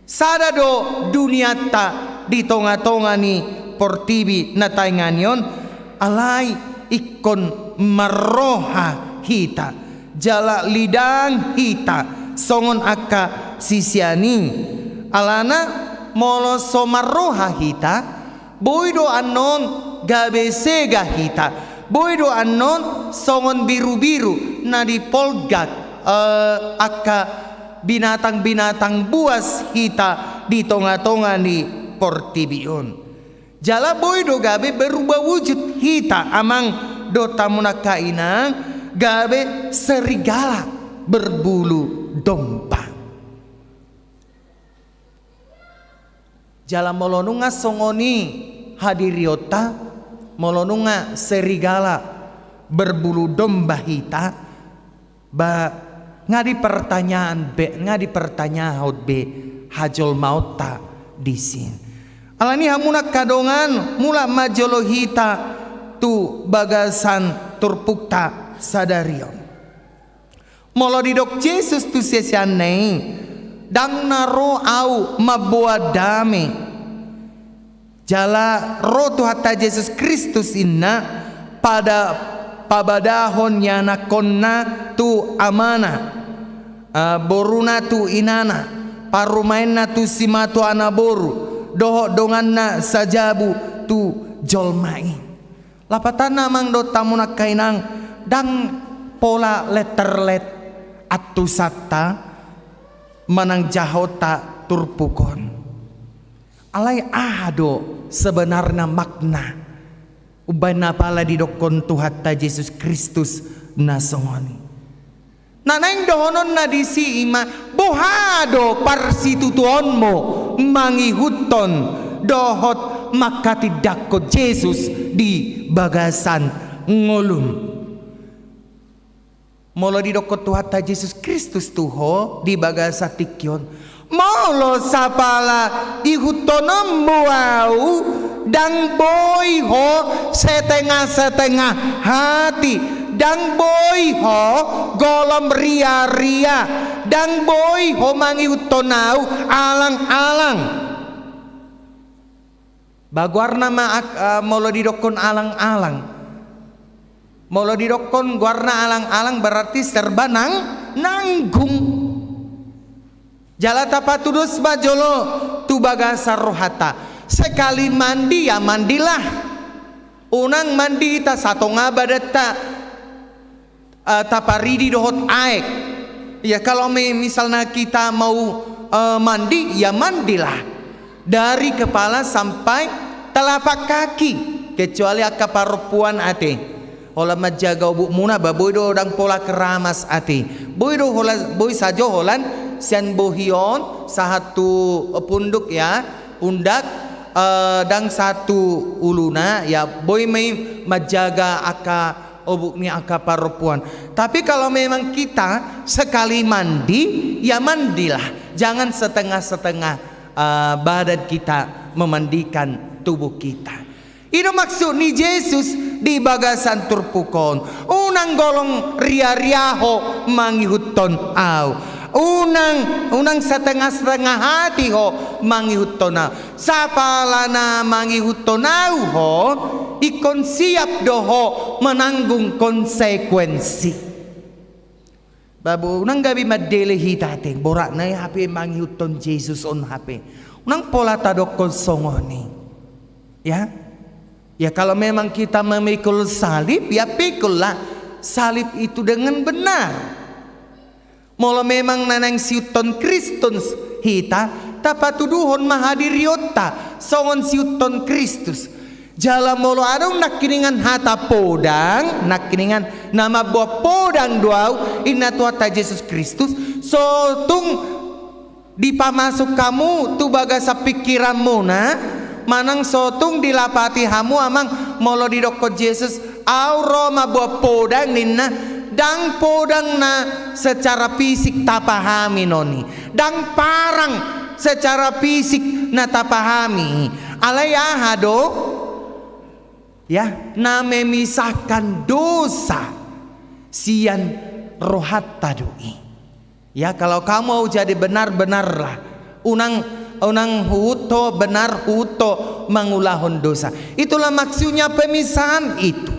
Sada do dunianta di tonga-tonga ni portibi na taingani on, alai ingkon marroha hita, jala lidang hita songon angka sisean i. Alana molo so marroha hita, boi do annon gabe sega hita, boi do annon songon birubiru na dipolgak, eh, angka binatang-binatang buas hita di tonga-tonga ni portibi on. Jala boi do gabe berubah wujud hita, amang dohot hamu angka inang, gabe serigala berbulu domba. Jala molo nunga songon i hadirionta, molo nunga serigala berbulu domba hita, ba nga dipertanyaan be, nga dipertanyahon be hajolmaonta disi. Alani i hamu angka dongan, mulak ma jolo hita tu bagasan turpukta sadari on. Molo didok Jesus tu siseanna i, ndang na ro Au mamboan dame. Jala ro Tuhanta Jesus Kristus inna pada pabadahon ianakkonna tu amana, eh, boruna tu inana, parumaenna tu simatua na boru, dohot donganna sajabu tu jolma i. Lapatanna amang dohot hamu angka inang, ndang pola letterlet antusanta manang jahonta turpuk on. Alai aha do sebenarna makna umbahen na pala didokkon Tuhanta Jesus Kristus na songon i? Na naeng dohononna disi i ma, boha do parsitutuonmu mangihuthon dohot manghatindanghon Jesus di bagasan ngolum? Molo didokkon Tuhanta Jesus Kristus tu ho di bagasan tingki on, molo sapala ihuthononmu Au, ndang boi ho setengah-setengah hati, ndang boi ho golom riaria, ndang boi ho mangihuthon Au alang-alang. Ba goarna ma ak-, eh, molo didokkon alang-alang. Molo didokkon goarna alang-alang berarti serba nang-, nanggung. Jala tapatudos ma jolo tu bagasan rohanta. Sekali mandi, ya mandilah. Unang mandi hita satonga badanta, eh, taparidi dohot aek. Ya, kalau me-, misalna kita mau, eh, mandi, ya mandilah. Dari kepala sampai telapak kaki. Kecuali angka parompuan ate. Holan manjaga obukmuna, ba boi do ndang pola keramas ate. Boi do holan, boi sajo holan sian bohi on sahat tu punduk ya, pundak, eh, ndang sahat tu uluna ya, boi ma i manjaga angka obuk ni angka parompuan. Tapi kalau memang kita sekali mandi, ya mandilah. Jangan setengah-setengah, eh, badan kita memandikan tubuh kita. I do maksud ni Jesus di bagasan turpuk on. Unang golom riaria ho mangihuthon Au. Unang, unang setengah-setengah hati ho mangihuthon Au. Sapala na mangihuthon Au ho, ingkon siap do ho menanggung konsekuensi. Ba boi unang gabe mandele hita ate, boratna i hape mangihuthon Jesus on hape. Unang pola tadokkon songon i. Ya. Ya, kalau memang kita memikul salib, ya pikullah salib itu dengan benar. Molo memang na naeng siihuthon Kristus hita, tapatuduhon ma hadirionta songon siihuthon Kristus. Jala molo adong nangkiningan hata podang, nangkiningan na mamboan podang do Au, inna Tuhanta Jesus Kristus, so tung dipamasuk hamu tu bagasan pingkiranmuna, manang so tung dilapati hamu amang, molo didokkon Jesus, Au ro mamboan podang ninna, ndang podang na secara fisik tapahami non i, ndang parang secara fisik na tapahami. Alai aha do? Ya, na memisahkan dosa sian rohanta do i. Ya, kalau kamu mau jadi benar-benarlah. Unang, unang huhut ho benar, huhut ho mangulahon dosa. Itulah maksudnya pemisahan itu.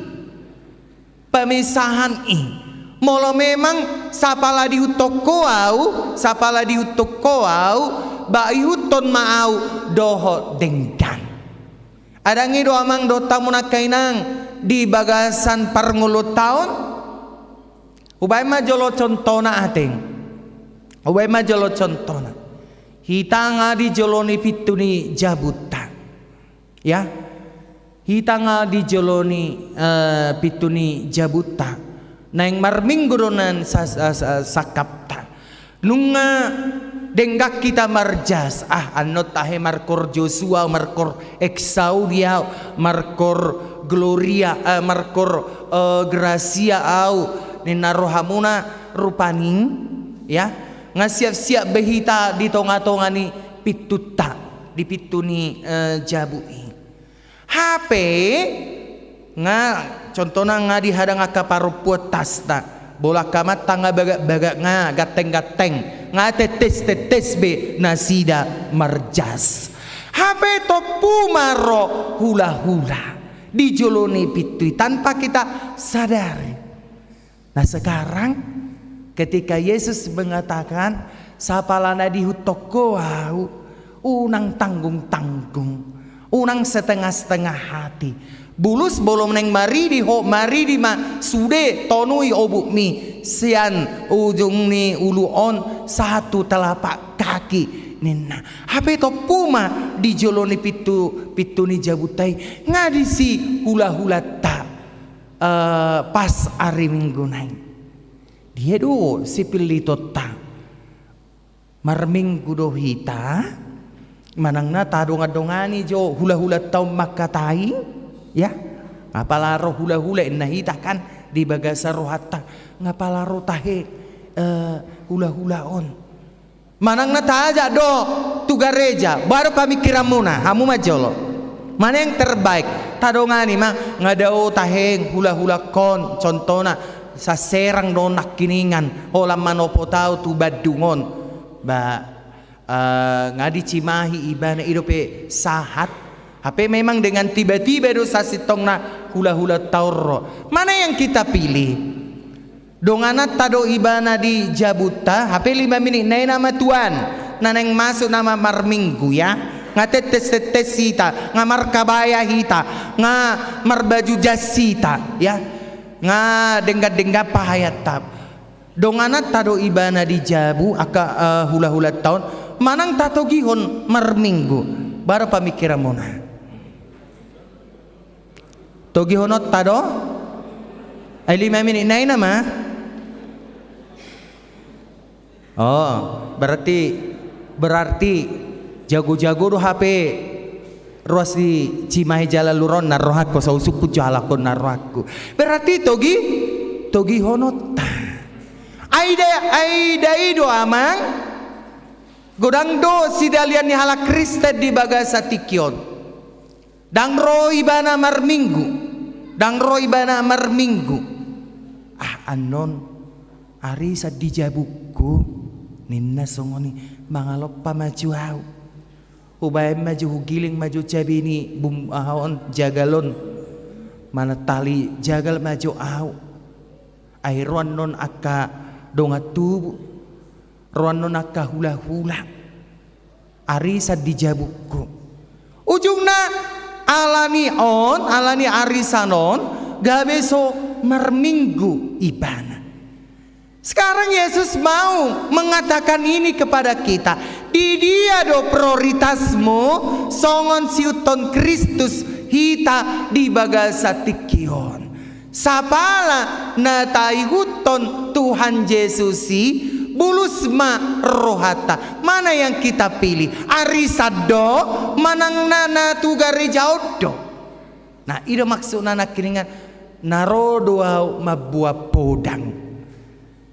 Pemisahan i. Molo memang sapala diihuthon ho Au, sapala diihuthon ho Au, ba ihuthon ma Au dohot denggan. Ndang i do amang dohot hamu angka inang di bagasan parngoluonta on? Hubaen ma jolo contohna ate. Hubaen ma jolo contohna. Hita nga di jolo ni pintu ni jabunta. Ya. Hita nga di jolo ni, eh, pintu ni jabunta. Naeng marminggu do nuaeng sa-, sa-, sa-, sangkapta. Nunga Denggan hita marjas, ah, annon tahe markor Joshua, markor Exaudia, markor Gloria, eh, markor, eh, Gracia au, ninna rohamuna rupani, ya. Nga siap-siap be hita di tonga-tonga ni pintunta, di pintu ni, eh, jabu i. Hape nga, contohna nga dihadang angka parompuan tasna, bola hamanta nga bagak-bagak, nga ganteng-ganteng, nga tettes-tettes be nasida marjas. Hape tompu ma ro hula-hula di jolo ni pintu i tanpa kita sadari. Nah, sekarang ketika Yesus mengatakan, "Sapala na diihuthon ho au, unang tanggung-tanggung, unang setengah-setengah hati. Bulus molo naeng maridi ho, maridi ma sude tonui obukmi sian ujung ni ulu on sahat tu telapak kaki," ninna. Hape tompu ma di jolo ni pintu, pintu ni jabunta i, nga disi hula-hulanta, eh, pas ari Minggu nai. Dia do sipillitonta? Marminggu do hita, manang na tadongan-dongani jo hula-hulanta on mangkatai, ya? Nga pala ro hula-hula, inna hita kan di bagasan rohanta, nga pala ro tahe, eh, hula-hula on. Manang na taajak do tu gareja, boha do pamingkiranmuna, hamu ma jolo. Mana yang terbaik? Tadongani ma, nga dao tahe hula-hulangkon, contohna, saserang do nangkiningan, holan manopot au tu Bandung on. Ba, eh, nga dicimahi ibana, i dope sahat. Hape memang dengan tiba-tiba do sasintongna hula-hulanta on ro. Mana yang kita pilih? Dongananta do ibana di jabunta, hape lima minit nai nama tuan, na naeng masuk nama marminggu, ya. Nga tettes-tettes hita, nga markabaya hita, nga marbaju jas hita, ya. Nga denggan-denggan pahayanta. Dongananta do ibana di jabu, angka, eh, hula-hulanta on, manang tatogihon marminggu. Boha do pamingkiranmuna? Togihononta do? Ai lima minit nai nama? Oh, berarti, berarti jago-jago do hape ruas dicimahi jala lurona rohangku, so husungkun jo halak on na rohangku. Berarti togi, togihononta. Ai da, ai da i do amang, godang do sidalian ni halak Kristen di bagasan tingki on. Ndang ro ibana marminggu, ndang ro ibana marminggu. Ah, annon, arisan di jabungku, ninna songon i, mangalompa ma jo au. Hubaen ma jo, hugiling ma jo cabe ni bum-, aha on, jagal on. Manatali jagal ma jo au. Ai ro annon angka dongan tubu. Ro annon angka hula-hula. Arisan di jabungku. Ujungna alani on, alani arisan on, gabe so marminggu ibana. Sekarang Yesus mau mengatakan ini kepada kita. Di dia do prioritasmu songon siihuthon Kristus hita di bagasan tingki on? Sapala na taihuthon Tuhan Jesus i, bulus ma rohanta. Mana yang kita pilih? Arisan do manang na, na tu gareja on do? Nah, i do maksudna nangkiningan, na ro do au mamboan podang.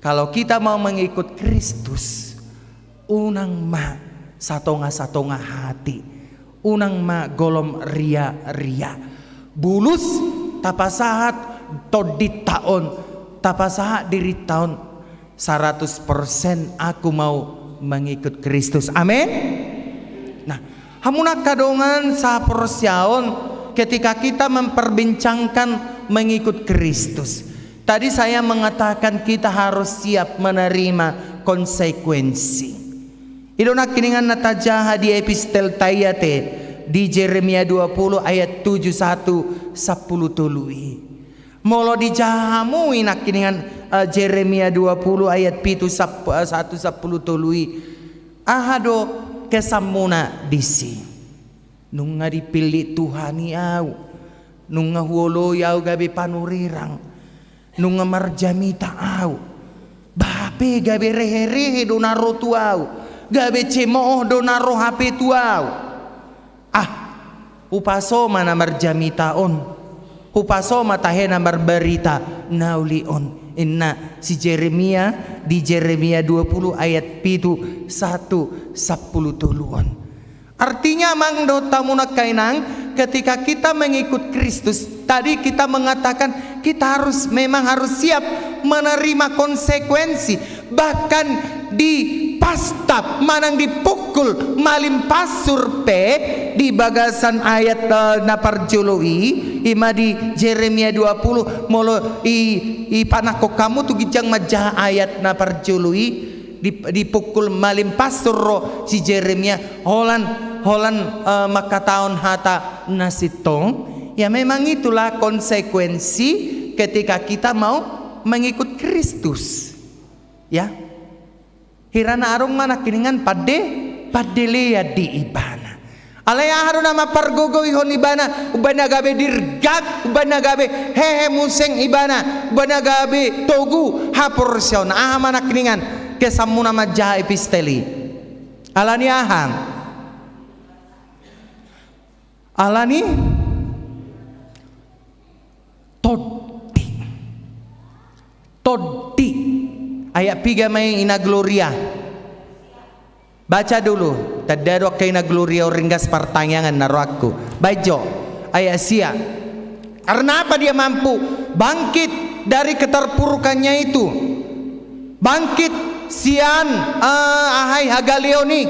Kalau kita mau mengikut Kristus, unang ma satonga-satonga hati, unang ma golom ria-ria. Bulus tapasahat tondinta on, tapasahat dirinta on, saratus persen aku mau mengikut Kristus. Amin. Nah, hamu angka dongan saporseaon, ketika kita memperbincangkan mengikut Kristus, tadi saya mengatakan kita harus siap menerima konsekuensi. I do nangkiningan na tajaha di epistel ta i ate, di Jeremia dua puluh ayat tujuh sahat tu sampulu tolu i. Molo dijaha hamu i nangkiningan, eh, Jeremia dua puluh ayat pitu sap-, eh, sahat tu sampulu tolu i, aha do kesanmuna disi? Nunga dipillit Tuhan i au. Nunga huoloi au gabe panurirang. Nunga marjamita au. Hape gabe rehe-rehe do na ro tu au. Gabe cemooh do na ro hape tu ahu. Ah, hupaso ma na marjamita on. Hupaso ma tahe na marbarita na uli on. Inna si Jeremia di Jeremia dua puluh ayat pitu sahat tu sampulu tolu on. Artinya, amang dohot hamu angka inang, ketika kita mengikut Kristus, tadi kita mengatakan kita harus, memang harus siap menerima konsekuensi. Bahkan dipastap manang dipukul malim pasur pe di bagasan ayat, eh, na parjolo i, i ma di Jeremia dua puluh, molo i, ipanangkok hamu tu ginjang manjaha ayat na parjolo i, di, dipukul malim pasur ro si Jeremia, holan, holan, eh, mangkatahon hata na sintong. Ya, memang itulah konsekuensi ketika kita mau mengikut Kristus. Ya. Hira na adong ma nangkiningan pande, pandelean di ibana. Alai aha do na mampargogoihon ibana, umbahen na gabe dirgak, umbahen na gabe hehe muse ibana, umbahen na gabe togu haporseaon. Aha ma nangkiningan kesanmuna manjaha epistel i? Alani aha? Alani tondi. Tondi. Ayat piga ma i, Ina Gloria? Baca dulu. Tanda do angka Ina Gloria on ringgas partangiangan na rohangku. Baen jo. Ayat sia. Karena apa dia mampu bangkit dari keterpurukannya itu? Bangkit sian, eh, aha i, hagaleon i.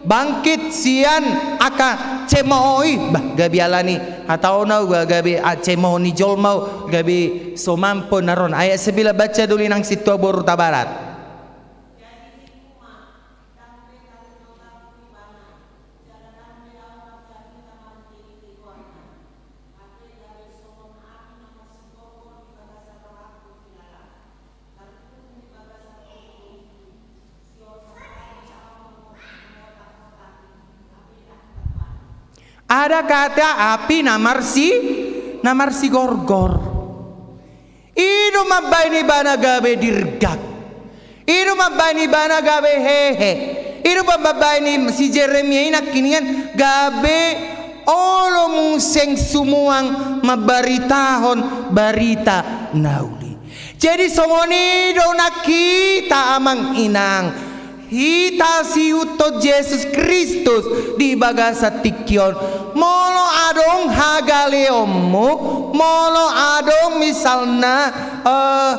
Bangkit sian angka cemooh i. Bah, gabe alani hata on ahu, ga-, gabe, ah, cemooh ni jolma ahu, gabe so mampu na ro on. Ayat sembilan, baca dulu, Inang Sintua boru Tabarat. Ada kata api na marsi-, na marsigorgor. I do mambahen ibana gabe dirgak. I do mambahen ibana gabe hehe. I do mambahen i, si Jeremia i nangkiningan gabe olo muse sumuang mambaritahon barita na uli. Jadi songon i do nang hita, amang inang. Hita siihuthon Jesus Kristus di bagasan tingki on. Molo adong hagaleonmu, molo adong misalna, eh,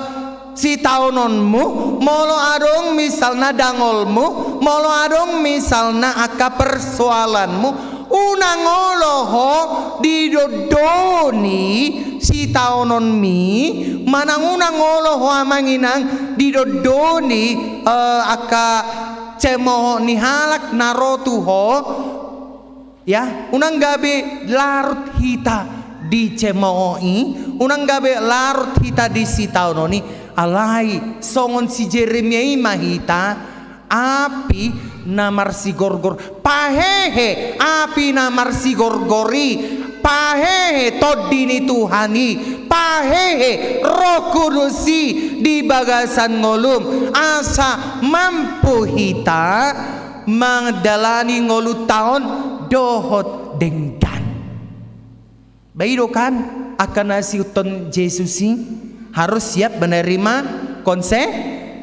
sitaononmu, molo adong misalna dangolmu, molo adong misalna angka persoalanmu, unang olo ho didondoni sitaononmi, manang unang olo ho, amang inang, didondoni, eh, angka cemooh ni halak na ro tu ho. Ya, unang gabe larut hita di cemooh i, unang gabe larut hita di sitaonon i, alai songon si Jeremia i ma hita, api na marsigorgor, pahehe api na marsigorgor i, pahehe Tondi ni Tuhan i, pahehe Roh Kudus i di bagasan ngolum, asa mampu hita mandalani ngolunta on dohot denggan. Ba i do kan, angka na siihuthon Jesus i harus siap menerima konse-,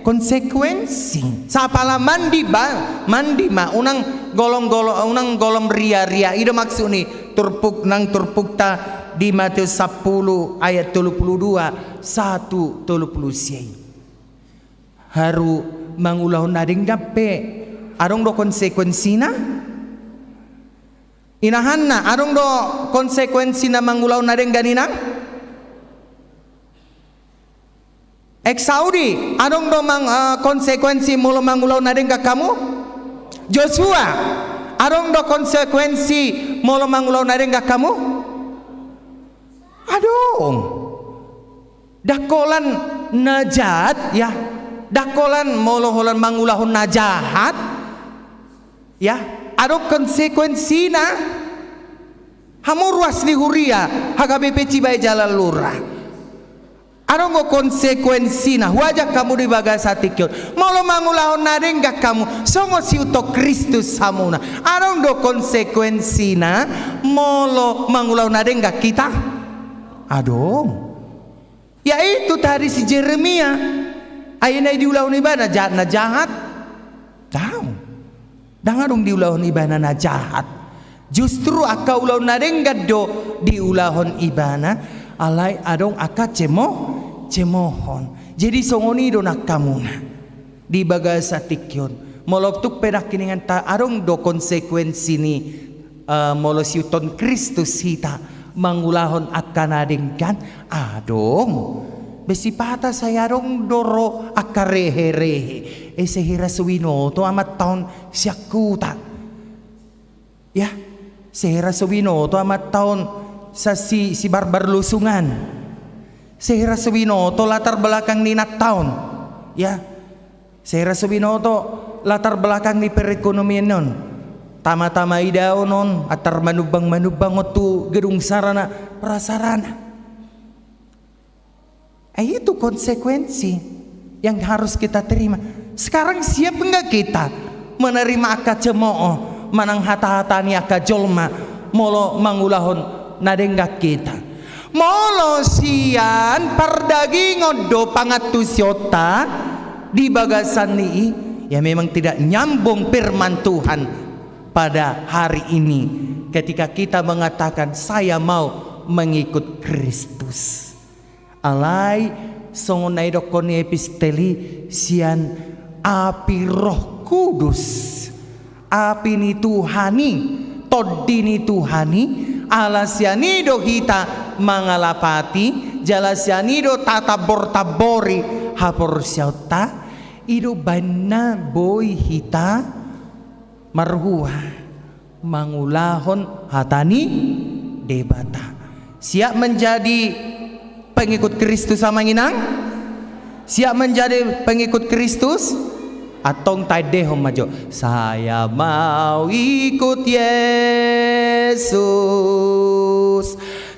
konsekuensi. Sapala mandi ba, mandi ma, unang golom-golom, unang golom ria-ria. I do maksud ni turpuk, nang turpukta di Matius sampulu ayat tolu pulu dua sahat tu tolu pulu sia i. Haru mangulahon na denggan pe adong do konsekuensina? Inahanna, adong do konsekuensi na mangulahon na denggan, inang? Ex audi, adong do mang-, eh, konsekuensi molo mangulahon na denggan hamu? Josua, adong do konsekuensi molo mangulahon na denggan hamu? Adong. Ndang holan na jahat, ya. Ndang holan molo holan mangulahon na jahat. Ya, adong konsekuensina. Hamu ruas ni huria, H K B P Cibae Jalan Lurah. Adong do konsekuensina, huajak hamu di bagasan tingki on. Molo mangulahon na denggan hamu, songon sihuthon Kristus hamuna. Adong do konsekuensina, molo mangulahon na denggan hita. Adong. Ya itu tadi si Jeremia. Ai na diulahon ibana jahat, na jahat? Daong. Ndang adong diulahon ibana na jahat. Justru angka ulaon na denggan do diulahon ibana, alai adong angka cemo-, cemohon. Jadi songon i do nangkamuna. Di bagasan tingki on. Molo tung pe nangkiningan ta adong do konsekuensi ni, eh, molo sihuthon Kristus hita mangulahon angka na denggan, adong. Be sipata sai adong do ro angka rehe-rehe. Eh, sehera so binoto amanta on sian huta. Ya, sehera so binoto amanta on sa si, si barbar losungan. Sehera so binoto latar belakang ni inanta on. Ya, sehera so binoto latar belakang ni perekonomian on. Tama-tama idaon on, antar manumbang-manumbang on tu gedung sarana prasarana. Eh, itu konsekuensi yang harus kita terima. Sekarang siap nggak kita menerima angka cemooh manang hata-hata ni angka jolma molo mangulahon na denggan hita? Molo sian pardagingon do pangantusionta di bagasan ni i, ya memang tidak nyambung firman Tuhan pada hari ini ketika kita mengatakan, "Saya mau mengikut Kristus." Alai songon na didokkon ni epistel i, sian api Roh Kudus, api ni Tuhan i, tondi ni Tuhan i, ala sian i do hita mangalapati, jala sian i do tatambor-tambori haporseaonta, i do baenna boi hita marhua mangulahon hata ni Debata. Siap menjadi pengikut Kristus, Amang Inang? Siap menjadi pengikut Kristus? Antong taendehon ma jo. Saya mau ikut Yesus.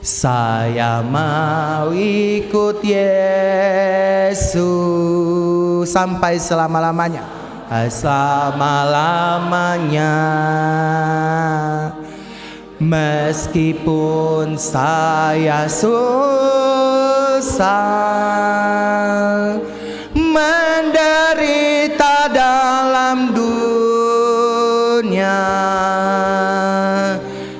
Saya mau ikut Yesus sampai selama-lamanya. Selama-lamanya. Meskipun saya susah, menderita dalam dunia,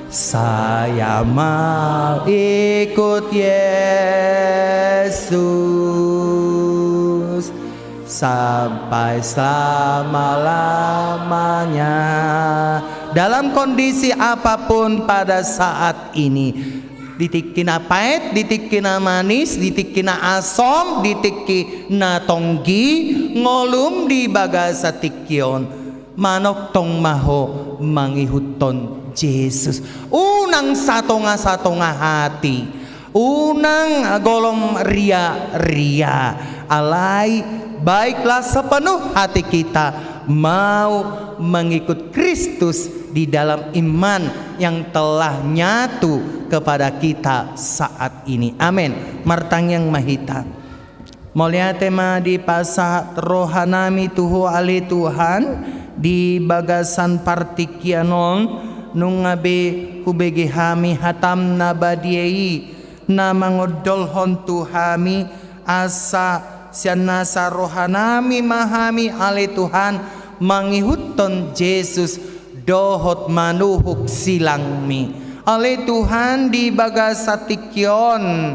saya mau ikut Yesus sampai selama-lamanya. Dalam kondisi apapun pada saat ini, di tingki na paet, di tingki na manis, di tingki na asom, di tingki na tonggi, ngolum di bagasan tingki on, manongtong ma ho mangihuthon Jesus. Unang satonga-satonga hati, unang golom ria-ria, alai baiklah sepenuh hati kita mau mengikut Kristus di dalam iman yang telah nyatu kepada kita saat ini. Amin. Martangiang ma hita. Mauliate ma dipasahat rohanami tu Ho ale Tuhan, di bagasan partingkian on, nunga be hubege hami hatam na badia i, na mangondolhon tu hami, asa sian nasa rohanami ma hami ale Tuhan, mangihuthon Jesus dohot manuhuk silangmi. Ale Tuhan, di bagasan tingki on,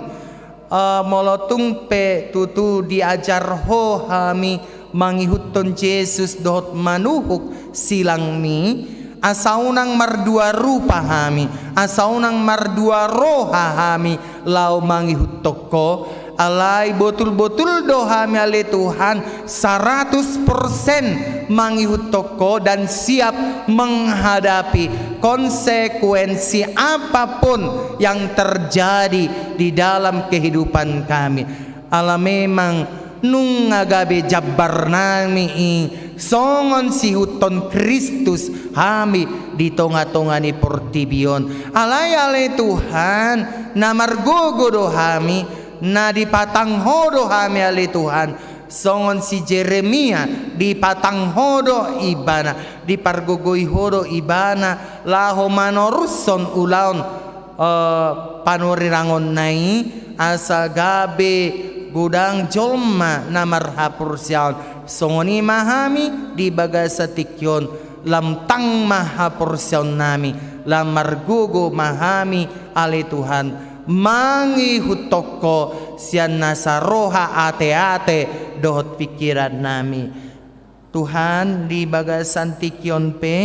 eh, molo tung pe tutu diajar Ho hami mangihuthon Jesus dohot manuhuk silangmi, asa unang mardua rupa hami, asa unang mardua roha hami laho mangihuthon Ho, alai botul-botul do hami ale Tuhan saratus persen mangihuthon Ho dan siap menghadapi konsekuensi apapun yang terjadi di dalam kehidupan kami. Ala memang nunga gabe jambarnami i songon sihuthon Kristus hami di tonga-tonga ni portibi on. Alai ale Tuhan, na margogo do hami Na dipatang Ho do hami ale Tuhan, songon si Jeremia, dipatang Ho do ibana, dipargogoi Ho do ibana, laho manorushon ulaon, eh, panurirangonna i, asa gabe godang jolma na marhaporseaon. Songon i ma hami di bagasan tingki on, lam tang ma haporseaonnami, lam margogo ma hami ale Tuhan, mangihuthon Ho sian nasa roha, ateate dohot pingkirannami. Tuhan, di bagasan tingki on pe,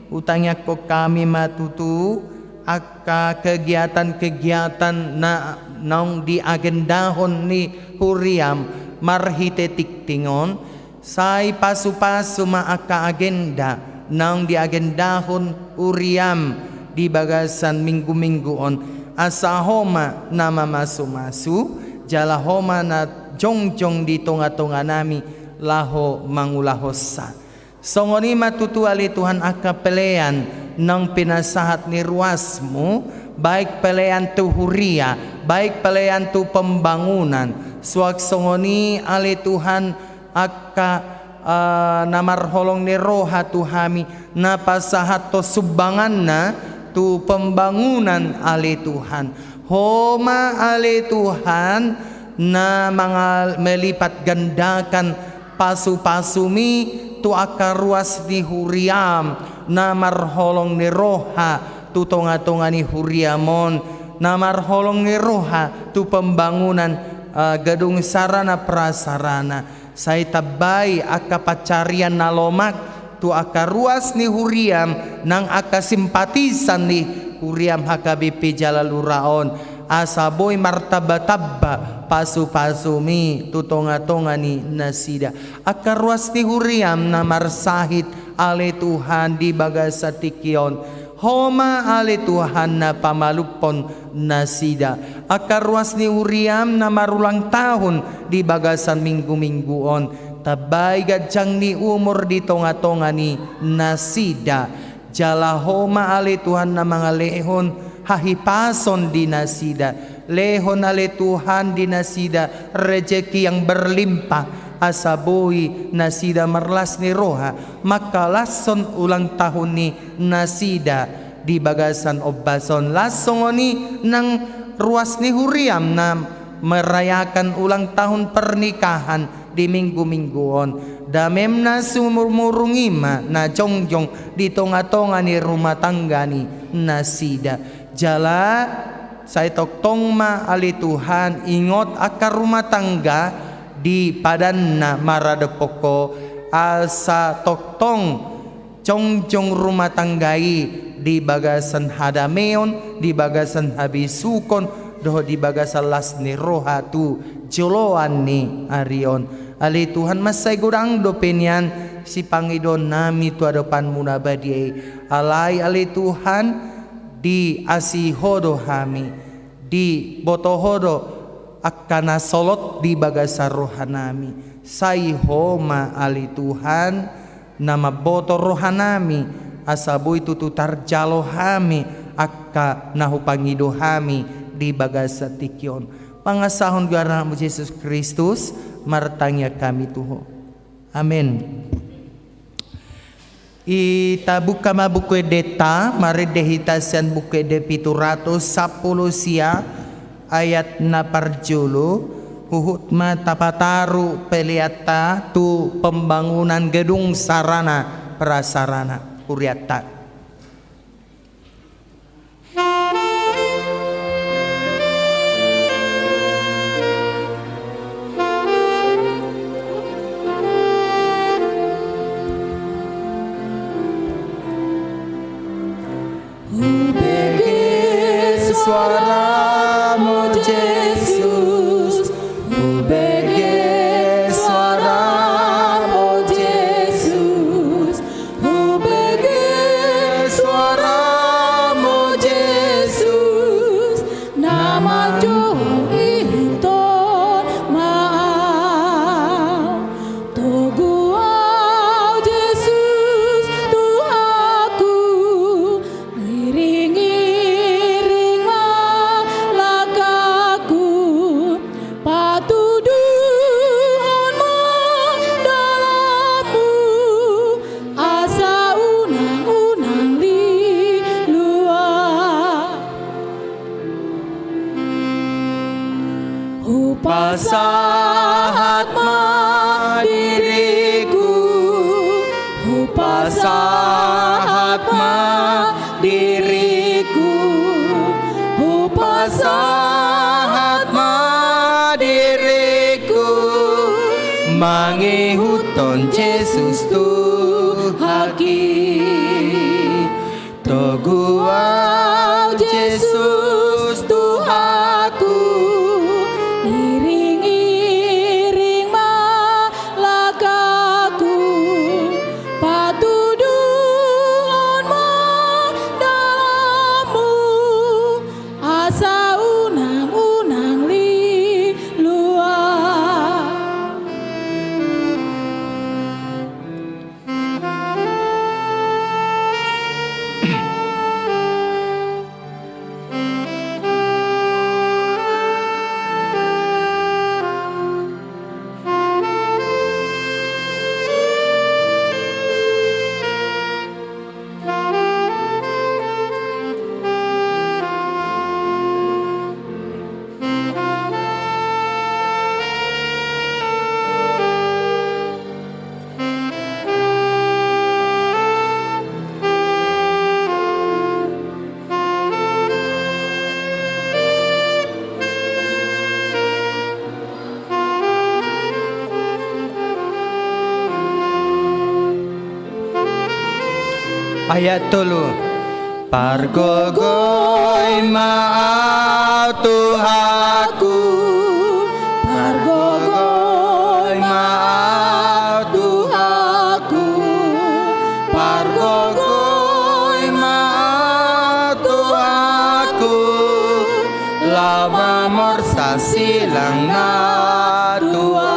hutangiangkon hami ma tutu angka kegiatan-kegiatan na naung diagendahon ni huriam marhite tingting on, sai pasu-pasu ma angka agenda naung diagendahon huriam di bagasan minggu-minggu on, asa Ho ma na mamasu-masu, jala Ho ma na jongjong di tonga-tonganami laho mangulahonsa. Songon i ma tutu ale Tuhan angka pelean naung pinasahat ni ruasmu, baik pelean tu huria, baik pelean tu pembangunan. Suang songon i ale Tuhan angka, eh, na marholong ni roha tu hami, na pasahathon sumbanganna tu pembangunan ale Tuhan. Ho ma ale Tuhan na mangal-, melipat gandakan pasu-pasumi tu angka ruas ni huriam na marholong ni roha tu tonga-tonga ni huriam on, na marholong ni roha tu pembangunan, eh, gedung sarana prasarana. Sai tambai angka pansarian na lomak tu angka ruas ni huriam nang angka simpatisan ni huriam H K B P Jalalura on, asa boi martamba-tamba pasu-pasumi tu tonga-tonga ni nasida. Angka ruas ni huriam na marsahit ale Tuhan di bagasan tingki on, Ho ma ale Tuhan na pamalumhon nasida. Angka ruas ni huriam na marulang tahun di bagasan minggu-minggu on, tambai ganjang ni umur di tonga-tonga ni nasida. Jala Ho ma ale Tuhan na mangalehon hahipason di nasida. Lehon ale Tuhan di nasida rejeki yang berlimpah, asa boi nasida marlas ni roha mangkalashon ulang tahun ni nasida di bagasan ombas on. Laos songon i nang ruas ni huriam na merayakan ulang tahun pernikahan di minggu-minggu on. Damem na sumurung i ma na jongjong di tonga-tonga ni rumah tangga ni nasida. Jala sai tongtong ma ale Tuhan ingot angka rumah tangga di padanna maradophon Ho, asa tongtong jongjong rumah tangga i di bagasan hadameon, di bagasan habisukon, dohot di bagasan las ni roha tu joloan ni ari on. Ale Tuhan, mansai godang dope nian sipangidoonnami tu adopanMu na badia i. Alai ale Tuhan, diasihi Ho do hami, diboto Ho do angka na solot di bagasan rohanami. Sai Ho ma ale Tuhan na mamboto rohanami, asa boi tutu tarjalo hami angka na hupangido hami di bagasan tingki on. Mangasahon goar ni AnakMu Jesus Kristus, martangiang hami tu Ho. Amen. Ita buka ma Buku Endenta, marende hita sian Buku Ende pitu ratus sampulu sia, ayat na parjolo, huhut ma tapataru peleanta tu pembangunan gedung sarana prasarana hurianta. Hubege suaramu, Jesus. Hubege suaramu, Jesus. Hubege suaramu, Jesus, na manjou ihuthon ma au. Togu au, Jesus, Tuhanku, iring-iring ma langkahku. Hupasahat ma diringku, hupasahat ma diringku, hupasahat ma diringku, mangihuthon Jesus Tuhanki. Togu Ahu Jesus Tuhanku, iring-iring ma langkahku, patuduhon ma dalanmu, asa unang-unang liluar. Ayat tolu. Pargogoi ma Ahu Tuhanku, pargogoi ma Ahu Tuhanku, pargogoi ma Ahu Tuhanku, laho mamorsan silang na tua.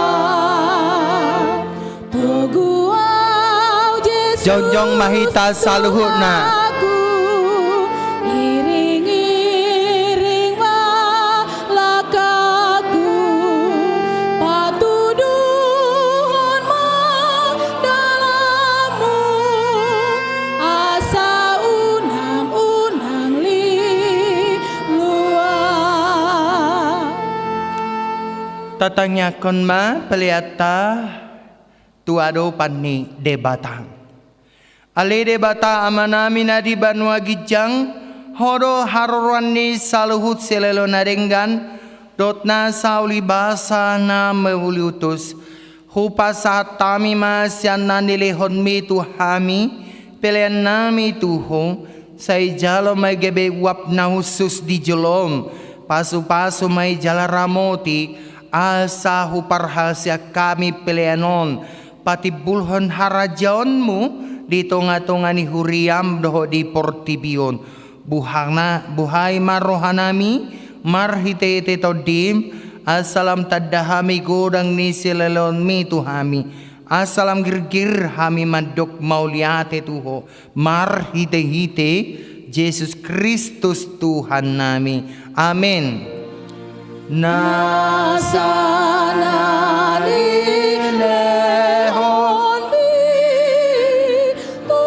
Togu Ahu Jesus. Jongjong ma hita saluhutna. Tuhanku, iring-iring ma langkahku, patuduhon ma dalanmu, asa unang-unang liluar. Tatangiangkon ma peleanta tu adopan ni Debata. Ale Debata Amanami na di banua ginjang, Ho do haroroan ni saluhut silehon na denggan dohot nasa ulibasa na mauliutus. Hupasahat hami ma sian na nilehonmi tu hami peleannami tu Ho, sai jalo ma i gabe uap na hushus di jolom, pasupasu ma i jala ramoti, asa huparhaseang hami pelean on patimbulhon harajaonmu di tongatonga ni huriam dohot di portibi on. Buhana, buhai ma rohanami marhitehite Tondim, asa lam tanda hami godang ni silehonmi tu hami, asa lam girgir hami mandok mauliate tu Ho, marhitehite Jesus Kristus Tuhannami. Amen. Nasa na nilehonmi tu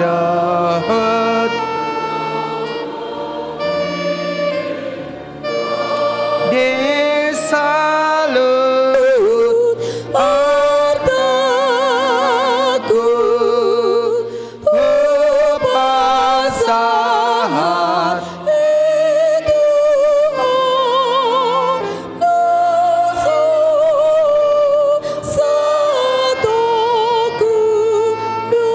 saluhut di saluhut artaku, hupasahat i tu Ho nasa satongkin do.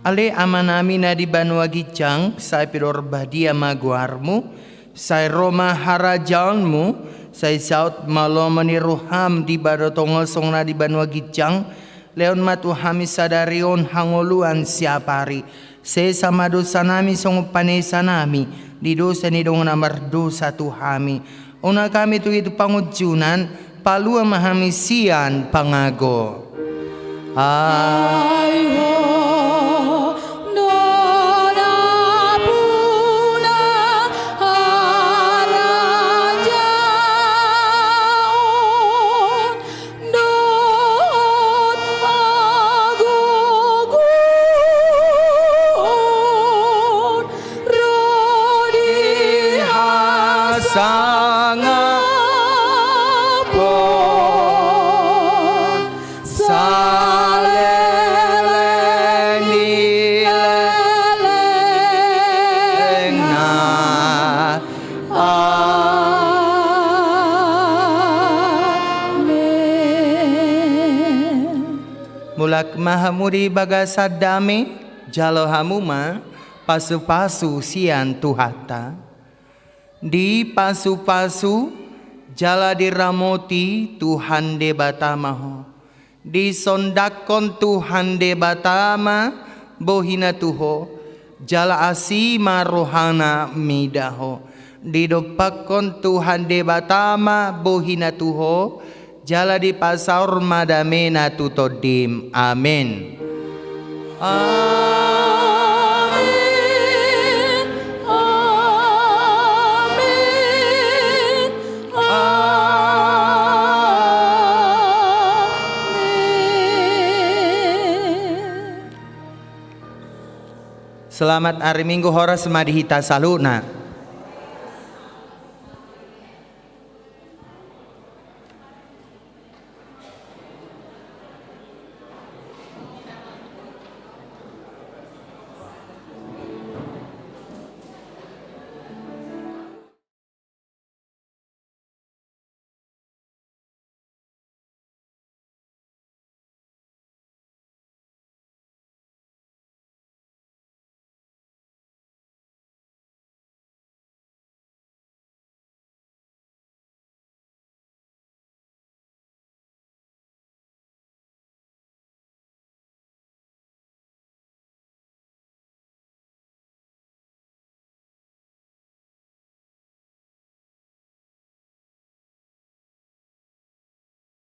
Ale Amanami na di banua ginjang, sai pinarbadia ma goarmu, sai ro ma harajaonmu, sai saut ma lomo ni roham di banua tonga on songon na di banua ginjang. Lehon ma tu hami sadari on hangoluan siapari. Sesa ma dosanami songon panesanami di dosa ni dongan na mardosa tu hami. Unang hami tugi tu pangunjunan, palua ma hami sian pangago. Ai Ho do nampuna harajaon, do Tangihon saleleng ni lelengna. Amen. Mulak ma hamu di bagasan dame, jalo hamu ma pasu-pasu sian Tuhanta. Dipasu-pasu jala diramoti Tuhan Debata ma ho. Disondangkon Tuhan Debata ma bohina tu ho, jala asi ma rohana mida ho. Didompakkon Tuhan Debata ma bohina tu ho, jala dipasaor ma damena tu tondim. Amen. Amen. Amen. Amen. Selamat ari Minggu, horas ma di hita saluhutna.